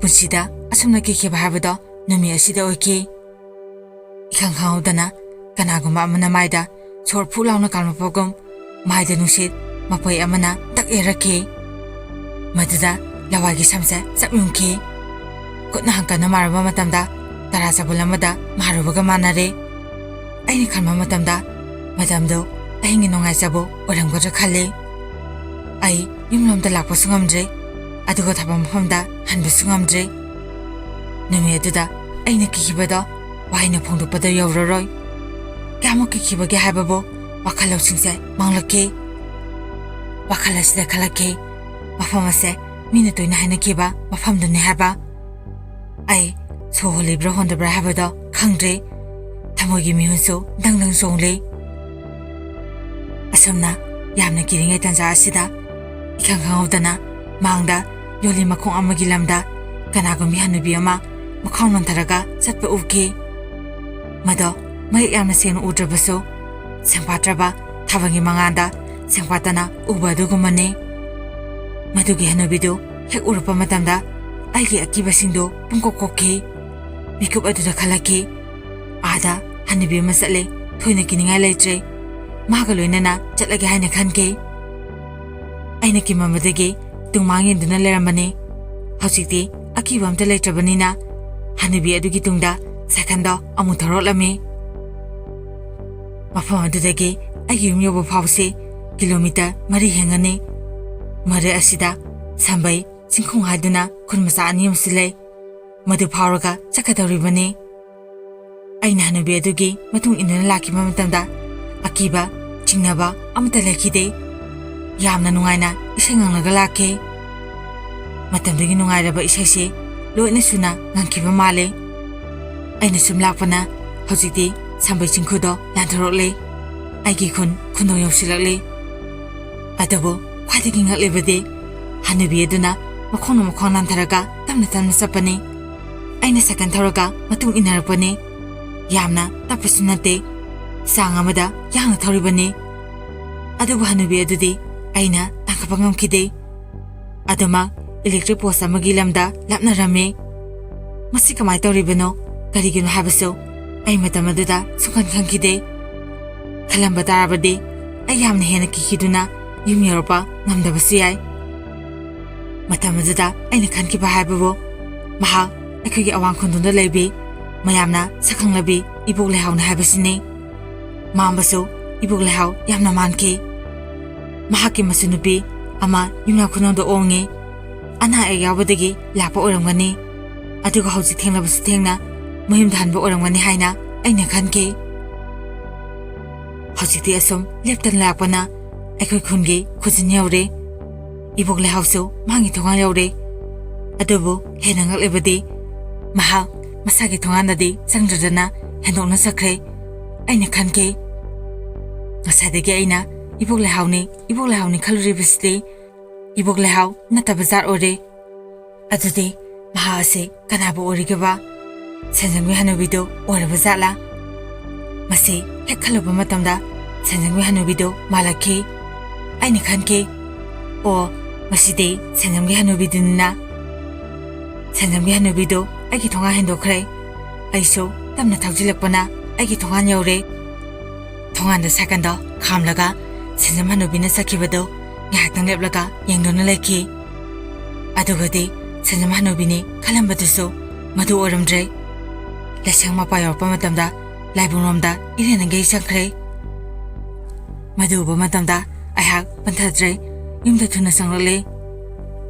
ꯄꯨꯟꯁꯤꯗ ꯑꯁꯨꯝꯅ ꯀꯤꯈꯤꯕ ꯍꯥꯏꯕꯗꯣ ꯅꯨꯃꯤꯠ ꯑꯁꯤꯗ ꯑꯣꯏꯈꯤ꯫ ꯏꯈꯪ ꯈꯪꯍꯧꯗꯅ ꯀꯅꯥꯒꯨꯝꯕ ꯑꯃꯅ ꯃꯥꯏꯗ ꯁꯣꯔ ꯐꯨ ꯂꯥꯎꯅ ꯀꯥꯝꯂꯛꯄꯒꯨꯝ ꯃꯥꯏꯗ ꯅꯨꯡꯁꯤꯠ ꯃꯄꯣꯏ ꯑꯃꯅ ꯇꯛ ꯌꯩꯔꯛꯈꯤ꯫ ꯃꯗꯨꯗ ꯂꯋꯥꯏꯒꯤ ꯁꯝꯁꯦ ꯆꯞ ꯌꯨꯡꯈꯤ꯫ ꯈꯨꯠꯅ ꯍꯪꯀꯠꯅ ꯃꯥꯔꯨꯕ ꯃꯇꯝꯗ ꯇꯔꯥ ꯆꯕꯨꯜ ꯑꯃꯗ ꯃꯥꯔꯨꯕꯒ ꯃꯥꯟꯅꯔꯦ꯫ ꯑꯩꯅ ꯈꯟꯕ ꯃꯇꯝꯗ ꯃꯇꯝꯗꯨ ꯑꯍꯤꯡꯒꯤ ꯅꯨꯡꯉꯥꯏꯖꯕ ꯑꯣꯏꯔꯝꯒꯗ꯭ꯔꯥ ꯈꯜꯂꯤ꯫ ꯑꯩ ꯌꯨꯝꯂꯣꯝꯗ ꯂꯥꯛꯄꯁꯨ ꯉꯝꯗ꯭ꯔꯦ, ꯑꯗꯨꯒ ꯊꯕꯛ ꯃꯐꯝꯗ ꯍꯟꯕꯁꯨ ꯉꯝꯗ꯭ꯔꯦ꯫ ꯅꯨꯃꯤꯠ ꯑꯗꯨꯗ ꯑꯩꯅ ꯀꯤꯈꯤꯕꯗꯣ ꯋꯥꯍꯩꯅ ꯐꯣꯡꯗꯣꯛꯄꯗ ꯌꯧꯔꯔꯣꯏ꯫ ꯀꯌꯥꯃꯨꯛ ꯀꯤꯈꯤꯕꯒꯦ ꯍꯥꯏꯕꯕꯨ ꯋꯥꯈꯜ ꯂꯧꯁꯤꯡꯁꯦ ꯃꯥꯡꯂꯛꯈꯤ꯫ ꯋꯥꯈꯜ ꯑꯁꯤꯗ ꯈꯜꯂꯛꯈꯤ, ꯃꯐꯝ ꯑꯁꯦ ꯃꯤꯅ ꯇꯣꯏꯅ ꯍꯥꯏꯅꯈꯤꯕ ꯃꯐꯝꯗꯨꯅꯤ ꯍꯥꯏꯕ꯫ ꯑꯩ ꯁꯣ ꯍꯣꯜꯂꯤꯕ꯭ꯔꯥ ꯍꯣꯟꯗꯕ꯭ꯔꯥ ꯍꯥꯏꯕꯗꯣ ꯈꯪꯗ꯭ꯔꯦ꯫ ꯊꯃꯣꯏꯒꯤ ꯃꯤꯍꯨꯟꯁꯨ ꯗꯪ ꯗꯪ ꯆꯣꯡꯂꯤ꯫ ꯑꯁꯨꯝꯅ ꯌꯥꯝꯅ ꯀꯤꯔꯤꯉꯩ ꯇꯥꯟꯖꯥ ꯑꯁꯤꯗ ꯏꯈꯪ ꯈꯪꯍꯧꯗꯅ ꯃꯥꯡꯗ ꯌꯣꯜꯂꯤ ꯃꯈꯣꯡ ꯑꯃꯒꯤ ꯂꯝꯗ ꯀꯅꯥꯒꯨꯝꯕꯤ ꯍꯅꯨꯕꯤ ꯑꯃ ꯃꯈꯥ ꯅꯣꯟꯊꯔꯒ ꯆꯠꯄ ꯎꯈꯤ꯫ ꯃꯗꯣ ꯃꯌꯦꯛ ꯌꯥꯝꯅ ꯁꯦꯡꯅ ꯎꯗ꯭ꯔꯕꯁꯨ, ꯁꯦꯡꯐꯥꯠꯇ꯭ꯔꯕ ꯊꯥꯕꯜꯒꯤ ꯃꯉꯥꯜꯗ ꯁꯦꯡꯐꯥꯠꯇꯅ ꯎꯕ ꯑꯗꯨꯒꯨꯝꯕꯅꯤ꯫ ꯃꯗꯨꯒꯤ ꯍꯅꯨꯕꯤꯗꯨ ꯍꯦꯛ ꯎꯔꯛꯄ ꯃꯇꯝꯗ ꯑꯩꯒꯤ ꯑꯀꯤꯕꯁꯤꯡꯗꯨ ꯄꯨꯡꯀꯣꯛ ꯀꯣꯛꯈꯤ꯫ ꯃꯤꯀꯨꯞ ꯑꯗꯨꯗ ꯈꯜꯂꯛꯈꯤ, ꯑꯥꯗ ꯍꯅꯨꯕꯤ ꯑꯃ ꯆꯠꯂꯦ꯫ ꯊꯣꯏꯅ ꯀꯤꯅꯤꯡꯉꯥꯏ ꯂꯩꯇ꯭ꯔꯦ꯫ ꯃꯥꯒ ꯂꯣꯏꯅꯅ ꯆꯠꯂꯒꯦ ꯍꯥꯏꯅ ꯈꯟꯈꯤ꯫ ꯑꯩꯅ ꯀꯤꯃꯟꯕꯗꯒꯤ ꯇꯨꯡꯃꯥꯡ ꯌꯦꯡꯗꯨꯅ ꯂꯩꯔꯝꯕꯅꯤ꯫ ꯍꯧꯖꯤꯛꯇꯤ ꯑꯀꯤꯕ ꯑꯝꯇ ꯂꯩꯇ꯭ꯔꯕꯅꯤꯅ ꯍꯅꯨꯕꯤ ꯑꯗꯨꯒꯤ ꯇꯨꯡꯗ ꯁꯥꯏꯀꯜꯗꯣ ꯑꯃꯨꯛ ꯊꯧꯔꯛꯂꯝꯃꯤ꯫ ꯃꯐꯝ ꯑꯗꯨꯗꯒꯤ ꯑꯩꯒꯤ ꯌꯨꯝ ꯌꯧꯕ ꯐꯥꯎꯁꯤ ꯀꯤꯂꯣꯃꯤꯇꯔ ꯃꯔꯤ ꯍꯦꯟꯒꯅꯤ꯫ ꯃꯔꯛ ꯑꯁꯤꯗ ꯁꯝꯕꯩ ꯆꯤꯡꯈꯣꯡ ꯍꯥꯏꯗꯨꯅ ꯈꯨꯟ ꯃꯆꯥ ꯑꯅꯤ ꯑꯃꯁꯨ ꯂꯩ꯫ ꯃꯗꯨ ꯐꯥꯎꯔꯒ ꯆꯠꯀꯗꯧꯔꯤꯕꯅꯤ꯫ ꯑꯩꯅ ꯍꯅꯨꯕꯤ ꯑꯗꯨꯒꯤ ꯃꯇꯨꯡ ꯏꯟꯗꯨꯅ ꯂꯥꯛꯈꯤꯕ ꯃꯇꯝꯗ ꯑꯀꯤꯕ, ꯆꯤꯡꯅꯕ ꯑꯃꯠꯇ ꯂꯩꯈꯤꯗꯦ꯫ ꯌꯥꯝꯅ ꯅꯨꯡꯉꯥꯏꯅ ꯏꯁꯩ ꯉꯪꯂꯒ ꯂꯥꯛꯈꯤ꯫ ꯃꯇꯝꯗꯨꯒꯤ ꯅꯨꯡꯉꯥꯏꯔꯕ ꯏꯁꯩꯁꯤ ꯂꯣꯏꯅ ꯁꯨꯅ ꯉꯪꯈꯤꯕ ꯃꯥꯜꯂꯤ꯫ ꯑꯩꯅ ꯁꯨꯝ ꯂꯥꯛꯄꯅ ꯍꯧꯖꯤꯛꯇꯤ ꯁꯝꯕꯩ ꯆꯤꯡꯈꯨꯗꯣ ꯂꯥꯟꯊꯣꯔꯛꯂꯦ꯫ ꯑꯩꯒꯤ ꯈꯨꯟ ꯈꯨꯟꯗꯣꯡ ꯌꯧꯁꯤꯜꯂꯛꯂꯦ꯫ ꯑꯗꯨꯕꯨ ꯈ꯭ꯋꯥꯏꯗꯒꯤ ꯉꯛꯂꯤꯕꯗꯤ ꯍꯅꯨꯕꯤ ꯑꯗꯨꯅ ꯃꯈꯣꯡꯅ ꯃꯈꯣꯡ ꯅꯥꯟꯊꯔꯒ ꯇꯞꯅ ꯇꯞꯅ ꯆꯠꯄꯅꯤ꯫ ꯑꯩꯅ ꯁꯥꯏꯀꯜ ꯊꯧꯔꯒ ꯃꯇꯨꯡ ꯏꯟꯅꯔꯛꯄꯅꯤ꯫ ꯌꯥꯝꯅ ꯇꯞꯄꯁꯨ ꯅꯠꯇꯦ, ꯆꯥꯡ ꯑꯃꯗ ꯌꯥꯡꯅ ꯊꯧꯔꯤꯕꯅꯤ꯫ ꯑꯗꯨꯕꯨ ꯍꯅꯨꯕꯤ ꯑꯗꯨꯗꯤ ꯑꯩꯅ ꯇꯥꯡꯈꯠꯄ ꯉꯝꯈꯤꯗꯦ꯫ ꯑꯗꯨꯃꯛ ꯏꯂꯦꯛꯇ꯭ꯔꯤꯛ ꯄꯣꯁ ꯑꯃꯒꯤ ꯂꯝꯗ ꯂꯥꯞꯅꯔꯝꯃꯤ꯫ ꯃꯁꯤ ꯀꯃꯥꯏꯅ ꯇꯧꯔꯤꯕꯅꯣ, ꯀꯔꯤꯒꯤꯅꯣ ꯍꯥꯏꯕꯁꯨ ꯑꯩ ꯃꯇꯝ ꯑꯗꯨꯗ ꯁꯨꯡꯈꯟ ꯈꯟꯈꯤꯗꯦ꯫ ꯈꯜꯂꯝꯕ ꯇꯥꯔꯕꯗꯤ ꯑꯩ ꯌꯥꯝꯅ ꯍꯦꯟꯅ ꯀꯤꯈꯤꯗꯨꯅ ꯌꯨꯝ ꯌꯧꯔꯛꯄ ꯉꯝꯗꯕꯁꯨ ꯌꯥꯏ꯫ ꯃꯇꯝ ꯑꯗꯨꯗ ꯑꯩꯅ ꯈꯟꯈꯤꯕ ꯍꯥꯏꯕꯕꯨ ꯃꯍꯥꯛ ꯑꯩꯈꯣꯏꯒꯤ ꯑꯋꯥꯡ ꯈꯨꯟꯗꯣꯡꯗ ꯂꯩꯕꯤ, ꯃꯌꯥꯝꯅ ꯁꯛꯈꯪꯂꯕꯤ ꯏꯕꯣꯛ ꯂꯩꯍꯥꯎꯅꯤ ꯍꯥꯏꯕꯁꯤꯅꯤ꯫ ꯃꯥꯟꯕꯁꯨ ꯏꯕꯣꯛ ꯂꯩꯍꯥꯎ ꯌꯥꯝꯅ ꯃꯥꯟꯈꯤ꯫ ꯃꯍꯥꯛꯀꯤ ꯃꯆꯨꯅꯨꯄꯤ ꯑꯃ ꯌꯨꯝꯅꯥꯛ ꯈꯨꯅꯧꯗ ꯑꯣꯡꯉꯤ꯫ ꯑꯅꯥ ꯑꯌꯦꯛ ꯌꯥꯎꯕꯗꯒꯤ ꯂꯥꯛꯄ ꯑꯣꯏꯔꯝꯒꯅꯤ꯫ ꯑꯗꯨꯒ ꯍꯧꯖꯤꯛ ꯊꯦꯡꯂꯕꯁꯨ ꯊꯦꯡꯅ ꯃꯌꯨꯝꯗ ꯍꯟꯕ ꯑꯣꯏꯔꯝꯒꯅꯤ ꯍꯥꯏꯅ ꯑꯩꯅ ꯈꯟꯈꯤ꯫ ꯍꯧꯖꯤꯛꯇꯤ ꯑꯁꯨꯝ ꯂꯦꯞꯇꯅ ꯂꯥꯛꯄꯅ ꯑꯩꯈꯣꯏ ꯈꯨꯟꯒꯤ ꯈꯨꯖꯤꯟ ꯌꯧꯔꯦ꯫ ꯏꯕꯣꯛ ꯂꯩꯍꯥꯎꯁꯨ ꯃꯥꯒꯤ ꯊꯣꯡꯒꯥꯟ ꯌꯧꯔꯦ꯫ ꯑꯗꯨꯕꯨ ꯍꯦꯟꯅ ꯉꯛꯂꯤꯕꯗꯤ ꯃꯍꯥꯛ ꯃꯁꯥꯒꯤ ꯊꯣꯡꯒꯥꯟꯗꯗꯤ ꯆꯪꯗ꯭ꯔꯗꯅ ꯍꯦꯟꯗꯣꯛꯅ ꯆꯠꯈ꯭ꯔꯦ꯫ ꯑꯩꯅ ꯈꯟꯈꯤ, ꯉꯁꯥꯏꯗꯒꯤ ꯑꯩꯅ ꯏꯕꯣꯛ ꯂꯩꯍꯥꯎꯅꯤ, ꯏꯕꯣꯛ ꯂꯩꯍꯥꯎꯅꯤ ꯈꯜꯂꯨꯔꯤꯕꯁꯤꯗꯤ ꯏꯕꯣꯛ ꯂꯩꯍꯥꯎ ꯅꯠꯇꯕ ꯖꯥꯠ ꯑꯣꯏꯔꯦ꯫ ꯑꯗꯨꯗꯤ ꯃꯍꯥꯛ ꯑꯁꯤ ꯀꯅꯥꯕꯨ ꯑꯣꯏꯔꯤꯒꯦꯕ? ꯁꯦꯟꯖꯝꯒꯤ ꯍꯅꯨꯕꯤꯗꯨ ꯑꯣꯏꯔꯕ ꯖꯥꯠꯂꯥ? ꯃꯁꯤ ꯍꯦꯛ ꯈꯜꯂꯨꯕ ꯃꯇꯝꯗ ꯁꯦꯟꯖꯝꯒꯤ ꯍꯅꯨꯕꯤꯗꯨ ꯃꯥꯜꯂꯛꯈꯤ꯫ ꯑꯩꯅ ꯈꯟꯈꯤ, "ꯑꯣ, ꯃꯁꯤꯗꯤ ꯁꯦꯟꯖꯝꯒꯤ ꯍꯅꯨꯕꯤꯗꯨꯅꯤꯅ꯫" ꯁꯦꯟꯖꯝꯒꯤ ꯍꯅꯨꯕꯤꯗꯨ ꯑꯩꯒꯤ ꯊꯣꯡꯒꯥꯟ ꯍꯦꯟꯗꯣꯛꯈ꯭ꯔꯦ꯫ ꯑꯩꯁꯨ ꯇꯞꯅ ꯊꯧꯖꯤꯜꯂꯛꯄꯅ ꯑꯩꯒꯤ ꯊꯣꯡꯒꯥꯟ ꯌꯧꯔꯦ꯫ ꯊꯣꯡꯒꯥꯟꯗ ꯁꯥꯏꯀꯜꯗꯣ ꯈꯥꯝꯂꯒ ꯁꯟꯖꯝ ꯍꯅꯨꯕꯤꯅ ꯆꯠꯈꯤꯕꯗꯨ ꯉꯥꯏꯍꯥꯛꯇꯪ ꯂꯦꯞꯂꯒ ꯌꯦꯡꯗꯨꯅ ꯂꯩꯈꯤ꯫ ꯑꯗꯨꯒꯗꯤ ꯁꯟꯖꯝ ꯍꯅꯨꯕꯤꯅꯤ ꯈꯜꯂꯝꯕꯗꯨꯁꯨ ꯃꯗꯨ ꯑꯣꯏꯔꯝꯗ꯭ꯔꯦ꯫ ꯂꯥꯏꯁꯪ ꯃꯄꯥ ꯌꯧꯔꯛꯄ ꯃꯇꯝꯗ ꯂꯥꯏꯕꯨꯡꯂꯣꯝꯗ ꯏꯔꯦꯟꯅꯒꯩ ꯆꯪꯈ꯭ꯔꯦ꯫ ꯃꯗꯨ ꯎꯕ ꯃꯇꯝꯗ ꯑꯩꯍꯥꯛ ꯄꯟꯊꯗ꯭ꯔꯦ, ꯌꯨꯝꯗ ꯊꯨꯅ ꯆꯪꯂꯛꯂꯦ꯫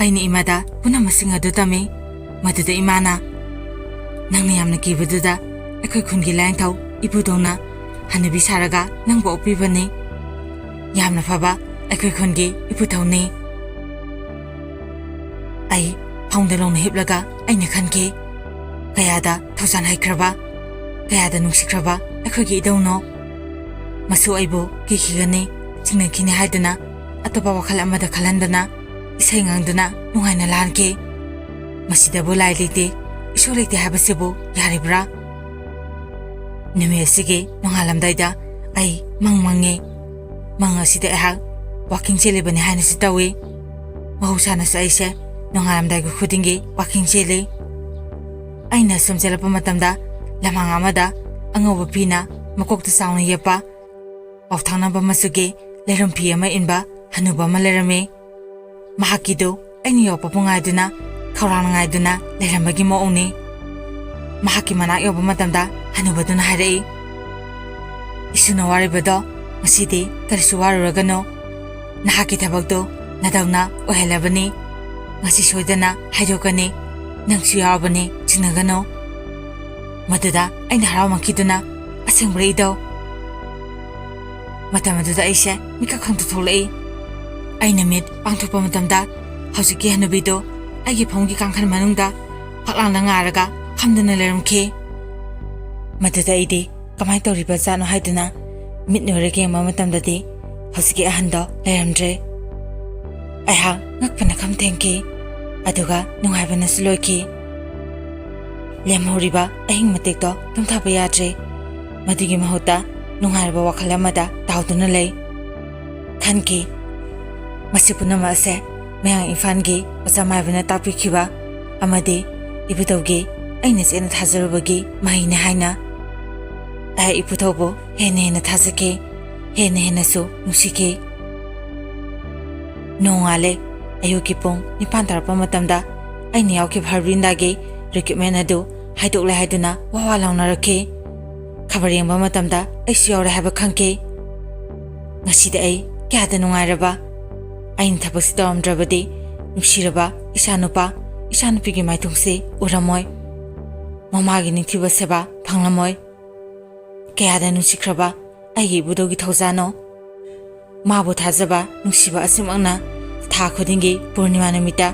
ꯑꯩꯅ ꯏꯃꯥꯗ ꯄꯨꯝꯅꯃꯛꯁꯤꯡ ꯑꯗꯨ ꯇꯝꯃꯤ꯫ ꯃꯗꯨꯗ ꯏꯃꯥꯅ, "ꯅꯪꯅ ꯌꯥꯝꯅ ꯀꯤꯕꯗꯨꯗ ꯑꯩꯈꯣꯏ ꯈꯨꯟꯒꯤ ꯂꯥꯏꯅꯤꯡꯊꯧ ꯏꯄꯨꯗꯧꯅ ꯍꯅꯨꯕꯤ ꯁꯥꯔꯒ ꯅꯪꯕꯨ ꯑꯣꯛꯄꯤꯕꯅꯤ꯫ ꯌꯥꯝꯅ ꯐꯕ ꯑꯩꯈꯣꯏ ꯈꯨꯟꯒꯤ ꯏꯄꯨꯊꯧꯅꯤ꯫" ꯑꯩ ꯐꯃꯨꯡꯗ ꯂꯣꯡꯅ ꯍꯤꯞꯂꯒ ꯑꯩꯅ ꯈꯟꯈꯤ, "ꯀꯌꯥꯗ ꯊꯧꯖꯥꯜ ꯍꯩꯈ꯭ꯔꯕ, ꯀꯌꯥꯗ ꯅꯨꯡꯁꯤꯈ꯭ꯔꯕ ꯑꯩꯈꯣꯏꯒꯤ ꯏꯙꯧꯅꯣ꯫ ꯃꯁꯨ ꯑꯩꯕꯨ ꯀꯤꯈꯤꯒꯅꯤ, ꯆꯤꯡꯅꯈꯤꯅꯤ ꯍꯥꯏꯗꯨꯅ ꯑꯇꯣꯞꯄ ꯋꯥꯈꯜ ꯑꯃꯗ ꯈꯜꯍꯟꯗꯅ ꯏꯁꯩ ꯉꯪꯗꯨꯅ ꯅꯨꯡꯉꯥꯏꯅ ꯂꯥꯟꯈꯤ꯫ ꯃꯁꯤꯗꯕꯨ ꯂꯥꯏ ꯂꯩꯇꯦ, ꯏꯁꯣꯔ ꯂꯩꯇꯦ ꯍꯥꯏꯕꯁꯤꯕꯨ ꯌꯥꯔꯤꯕ꯭ꯔꯥ?" ꯅꯨꯃꯤꯠ ꯑꯁꯤꯒꯤ ꯅꯣꯡꯉꯥꯜꯂꯝꯗꯥꯏꯗ ꯑꯩ ꯃꯪ ꯃꯪꯉꯤ꯫ ꯃꯪ ꯑꯁꯤꯗ ꯑꯩꯍꯥꯛ ꯋꯥꯀꯤꯡ ꯆꯦꯜꯂꯤꯕꯅꯤ ꯍꯥꯏꯅꯁꯨ ꯇꯧꯏ꯫ ꯃꯍꯧꯁꯥꯅꯁꯨ ꯑꯩꯁꯦ ꯅꯣꯡꯉꯥꯜꯂꯝꯗꯥꯏꯒꯤ ꯈꯨꯗꯤꯡꯒꯤ ꯋꯥꯀꯤꯡ ꯆꯦꯜꯂꯤ꯫ ꯑꯩꯅ ꯁꯨꯝ ꯆꯦꯜꯂꯛꯄ ꯃꯇꯝꯗ ꯂꯝꯍꯥꯡ ꯑꯃꯗ ꯑꯉꯧꯕ ꯐꯤꯅ ꯃꯀꯣꯛꯇ ꯆꯥꯎꯅ ꯌꯦꯞꯄ ꯄꯥꯎꯊꯥꯡꯅꯕ ꯃꯆꯨꯒꯤ ꯂꯩꯔꯨꯝ ꯐꯤ ꯑꯃ ꯏꯟꯕ ꯍꯅꯨꯕ ꯑꯃ ꯂꯩꯔꯝꯃꯤ꯫ ꯃꯍꯥꯛꯀꯤꯗꯨ ꯑꯩꯅ ꯌꯧꯔꯛꯄꯕꯨ ꯉꯥꯏꯗꯨꯅ, ꯈꯧꯔꯥꯡꯅ ꯉꯥꯏꯗꯨꯅ ꯂꯩꯔꯝꯕꯒꯤ ꯃꯑꯣꯡꯅꯤ꯫ ꯃꯍꯥꯛꯀꯤ ꯃꯅꯥꯛ ꯌꯧꯕ ꯃꯇꯝꯗ ꯍꯅꯨꯕꯗꯨꯅ ꯍꯥꯏꯔꯛꯏ, "ꯏꯁꯨꯅ ꯋꯥꯔꯤꯕꯗꯣ ꯉꯁꯤꯗꯤ ꯀꯔꯤꯁꯨ ꯋꯥꯔꯨꯔꯒꯅꯨ꯫ ꯅꯍꯥꯛꯀꯤ ꯊꯕꯛꯇꯨ ꯅꯗꯧꯅ ꯑꯣꯏꯍꯜꯂꯕꯅꯤ꯫ ꯉꯁꯤ ꯁꯣꯏꯗꯅ ꯍꯥꯏꯗꯣꯛꯀꯅꯤ꯫ ꯅꯪꯁꯨ ꯌꯥꯎꯔꯕꯅꯤ, ꯆꯤꯡꯅꯒꯅꯨ꯫" ꯃꯗꯨꯗ ꯑꯩꯅ ꯍꯔꯥꯎꯃꯟꯈꯤꯗꯨꯅ, "ꯑꯁꯦꯡꯕꯔ ꯏꯙꯧ?" ꯃꯇꯝ ꯑꯗꯨꯗ ꯑꯩꯁꯦ ꯃꯤꯀꯞ ꯈꯪꯗ ꯊꯣꯛꯂꯛꯏ꯫ ꯑꯩꯅ ꯃꯤꯠ ꯄꯥꯡꯊꯣꯛꯄ ꯃꯇꯝꯗ ꯍꯧꯖꯤꯛꯀꯤ ꯍꯅꯨꯕꯤꯗꯨ ꯑꯩꯒꯤ ꯐꯃꯨꯡꯒꯤ ꯀꯥꯡꯈꯜ ꯃꯅꯨꯡꯗ ꯐꯛꯂꯥꯡꯗ ꯉꯥꯔꯒ ꯐꯝꯗꯨꯅ ꯂꯩꯔꯝꯈꯤ꯫ ꯃꯗꯨꯗ ꯑꯩꯗꯤ ꯀꯃꯥꯏꯅ ꯇꯧꯔꯤꯕ ꯖꯥꯠꯅꯣ ꯍꯥꯏꯗꯨꯅ ꯃꯤꯠ ꯅꯣꯏꯔꯒ ꯌꯦꯡꯕ ꯃꯇꯝꯗꯗꯤ ꯍꯧꯖꯤꯛꯀꯤ ꯑꯍꯟꯗꯣ ꯂꯩꯔꯝꯗ꯭ꯔꯦ꯫ ꯑꯩꯍꯥꯛ ꯉꯛꯄꯅ ꯈꯝ ꯊꯦꯡꯈꯤ, ꯑꯗꯨꯒ ꯅꯨꯡꯉꯥꯏꯕꯅꯁꯨ ꯂꯣꯏꯈꯤ꯫ ꯂꯦꯝꯍꯧꯔꯤꯕ ꯑꯍꯤꯡ ꯃꯇꯦꯛꯇꯣ ꯇꯨꯝꯊꯕ ꯌꯥꯗ꯭ꯔꯦ꯫ ꯃꯗꯨꯒꯤ ꯃꯍꯨꯠꯇ ꯅꯨꯡꯉꯥꯏꯔꯕ ꯋꯥꯈꯜ ꯑꯃꯗ ꯇꯥꯎꯗꯨꯅ ꯂꯩ꯫ ꯈꯟꯈꯤ, ꯃꯁꯤ ꯄꯨꯝꯅꯃꯛ ꯑꯁꯦ ꯃꯌꯥꯡ ꯏꯝꯐꯥꯜꯒꯤ ꯑꯣꯖꯥ ꯃꯥꯏꯕꯅ ꯇꯥꯛꯄꯤꯈꯤꯕ ꯑꯃꯗꯤ ꯏꯕꯨꯙꯧꯒꯤ ꯑꯩꯅ ꯆꯦꯠꯅ ꯊꯥꯖꯔꯨꯕꯒꯤ ꯃꯍꯩꯅꯤ ꯍꯥꯏꯅ꯫ ꯑꯩ ꯏꯄꯨꯊꯧꯕꯨ ꯍꯦꯟꯅ ꯍꯦꯟꯅ ꯊꯥꯖꯈꯤ, ꯍꯦꯟꯅ ꯍꯦꯟꯅꯁꯨ ꯅꯨꯡꯁꯤꯈꯤ꯫ ꯅꯣꯡꯉꯥꯜꯂꯦ꯫ ꯑꯌꯨꯛꯀꯤ ꯄꯨꯡ ꯅꯤꯄꯥꯟ ꯇꯥꯔꯛꯄ ꯃꯇꯝꯗ ꯑꯩꯅ ꯌꯥꯎꯈꯤꯕ ꯍꯔꯕꯤꯟꯗꯥꯒꯤ ꯔꯤꯀ꯭ꯔꯨꯠꯃꯦꯟ ꯑꯗꯨ ꯍꯥꯏꯗꯣꯛꯂꯦ ꯍꯥꯏꯗꯨꯅ ꯋꯥ ꯋꯥ ꯂꯥꯎꯅꯔꯛꯈꯤ꯫ ꯈꯕꯔ ꯌꯦꯡꯕ ꯃꯇꯝꯗ ꯑꯩꯁꯨ ꯌꯥꯎꯔꯦ ꯍꯥꯏꯕ ꯈꯪꯈꯤ꯫ ꯉꯁꯤꯗꯤ ꯑꯩ ꯀꯌꯥꯗ ꯅꯨꯡꯉꯥꯏꯔꯕ꯫ ꯑꯩꯅ ꯊꯕꯛꯁꯤ ꯇꯧꯔꯝꯗ꯭ꯔꯕꯗꯤ ꯅꯨꯡꯁꯤꯔꯕ ꯏꯆꯥꯅꯨꯄꯥ, ꯏꯆꯥꯅꯨꯄꯤꯒꯤ ꯃꯥꯏꯊꯣꯡꯁꯤ ꯎꯔꯝꯃꯣꯏ꯫ ꯃꯃꯥꯒꯤ ꯅꯤꯡꯊꯤꯕ ꯁꯦꯕꯥ ꯐꯪꯂꯝꯃꯣꯏ꯫ ꯀꯌꯥꯗ ꯅꯨꯡꯁꯤꯈ꯭ꯔꯕ ꯑꯩꯒꯤ ꯏꯕꯨꯙꯧꯒꯤ ꯊꯧꯖꯥꯅꯣ꯫ ꯃꯥꯕꯨ ꯊꯥꯖꯕ ꯅꯨꯡꯁꯤꯕ ꯑꯁꯤꯃꯛꯅ ꯊꯥ ꯈꯨꯗꯤꯡꯒꯤ ꯄꯨꯔꯅꯤꯃꯥ ꯅꯨꯃꯤꯠꯇ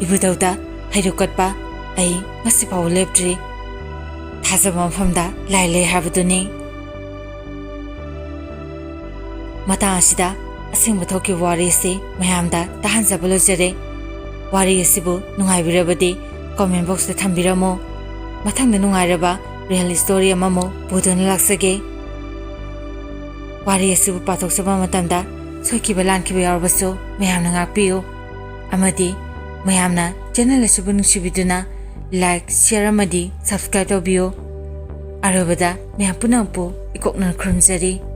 ꯏꯕꯨꯙꯧꯗ ꯍꯩꯔꯨꯛ ꯀꯠꯄ ꯑꯩ ꯉꯁꯤ ꯐꯥꯎꯕ ꯂꯦꯞꯇ꯭ꯔꯤ꯫ ꯊꯥꯖꯕ ꯃꯐꯝꯗ ꯂꯥꯏ ꯂꯩ ꯍꯥꯏꯕꯗꯨꯅꯤ꯫ ꯃꯇꯥꯡ ꯑꯁꯤꯗ ꯑꯁꯦꯡꯕ ꯊꯣꯛꯈꯤꯕ ꯋꯥꯔꯤ ꯑꯁꯤ ꯃꯌꯥꯝꯗ ꯇꯥꯍꯟꯖꯕ ꯂꯣꯏꯖꯔꯦ꯫ ꯋꯥꯔꯤ ꯑꯁꯤꯕꯨ ꯅꯨꯡꯉꯥꯏꯕꯤꯔꯕꯗꯤ comment boxꯇ ꯊꯝꯕꯤꯔꯝꯃꯨ꯫ ꯃꯊꯪꯗ ꯅꯨꯡꯉꯥꯏꯔꯕ real story ꯑꯃꯃꯨꯛ ꯄꯨꯗꯨꯅ ꯂꯥꯛꯆꯒꯦ꯫ ꯋꯥꯔꯤ ꯑꯁꯤꯕꯨ ꯄꯥꯊꯣꯛꯆꯕ ꯃꯇꯝꯗ ꯁꯣꯏꯈꯤꯕ ꯂꯥꯟꯈꯤꯕ ꯌꯥꯎꯔꯕꯁꯨ ꯃꯌꯥꯝꯅ ꯉꯥꯛꯄꯤꯌꯨ꯫ ꯑꯃꯗꯤ ꯃꯌꯥꯝꯅ channel ꯑꯁꯤꯕꯨ ꯅꯨꯡꯁꯤꯕꯤꯗꯨꯅ like, share ꯑꯃꯗꯤ subscribe ꯇꯧꯕꯤꯌꯨ꯫ ꯑꯔꯣꯏꯕꯗ ꯃꯌꯥꯝ ꯄꯨꯝꯅꯃꯛꯄꯨ ꯏꯀꯣꯛꯅꯅ ꯈꯨꯔꯨꯝꯖꯔꯤ꯫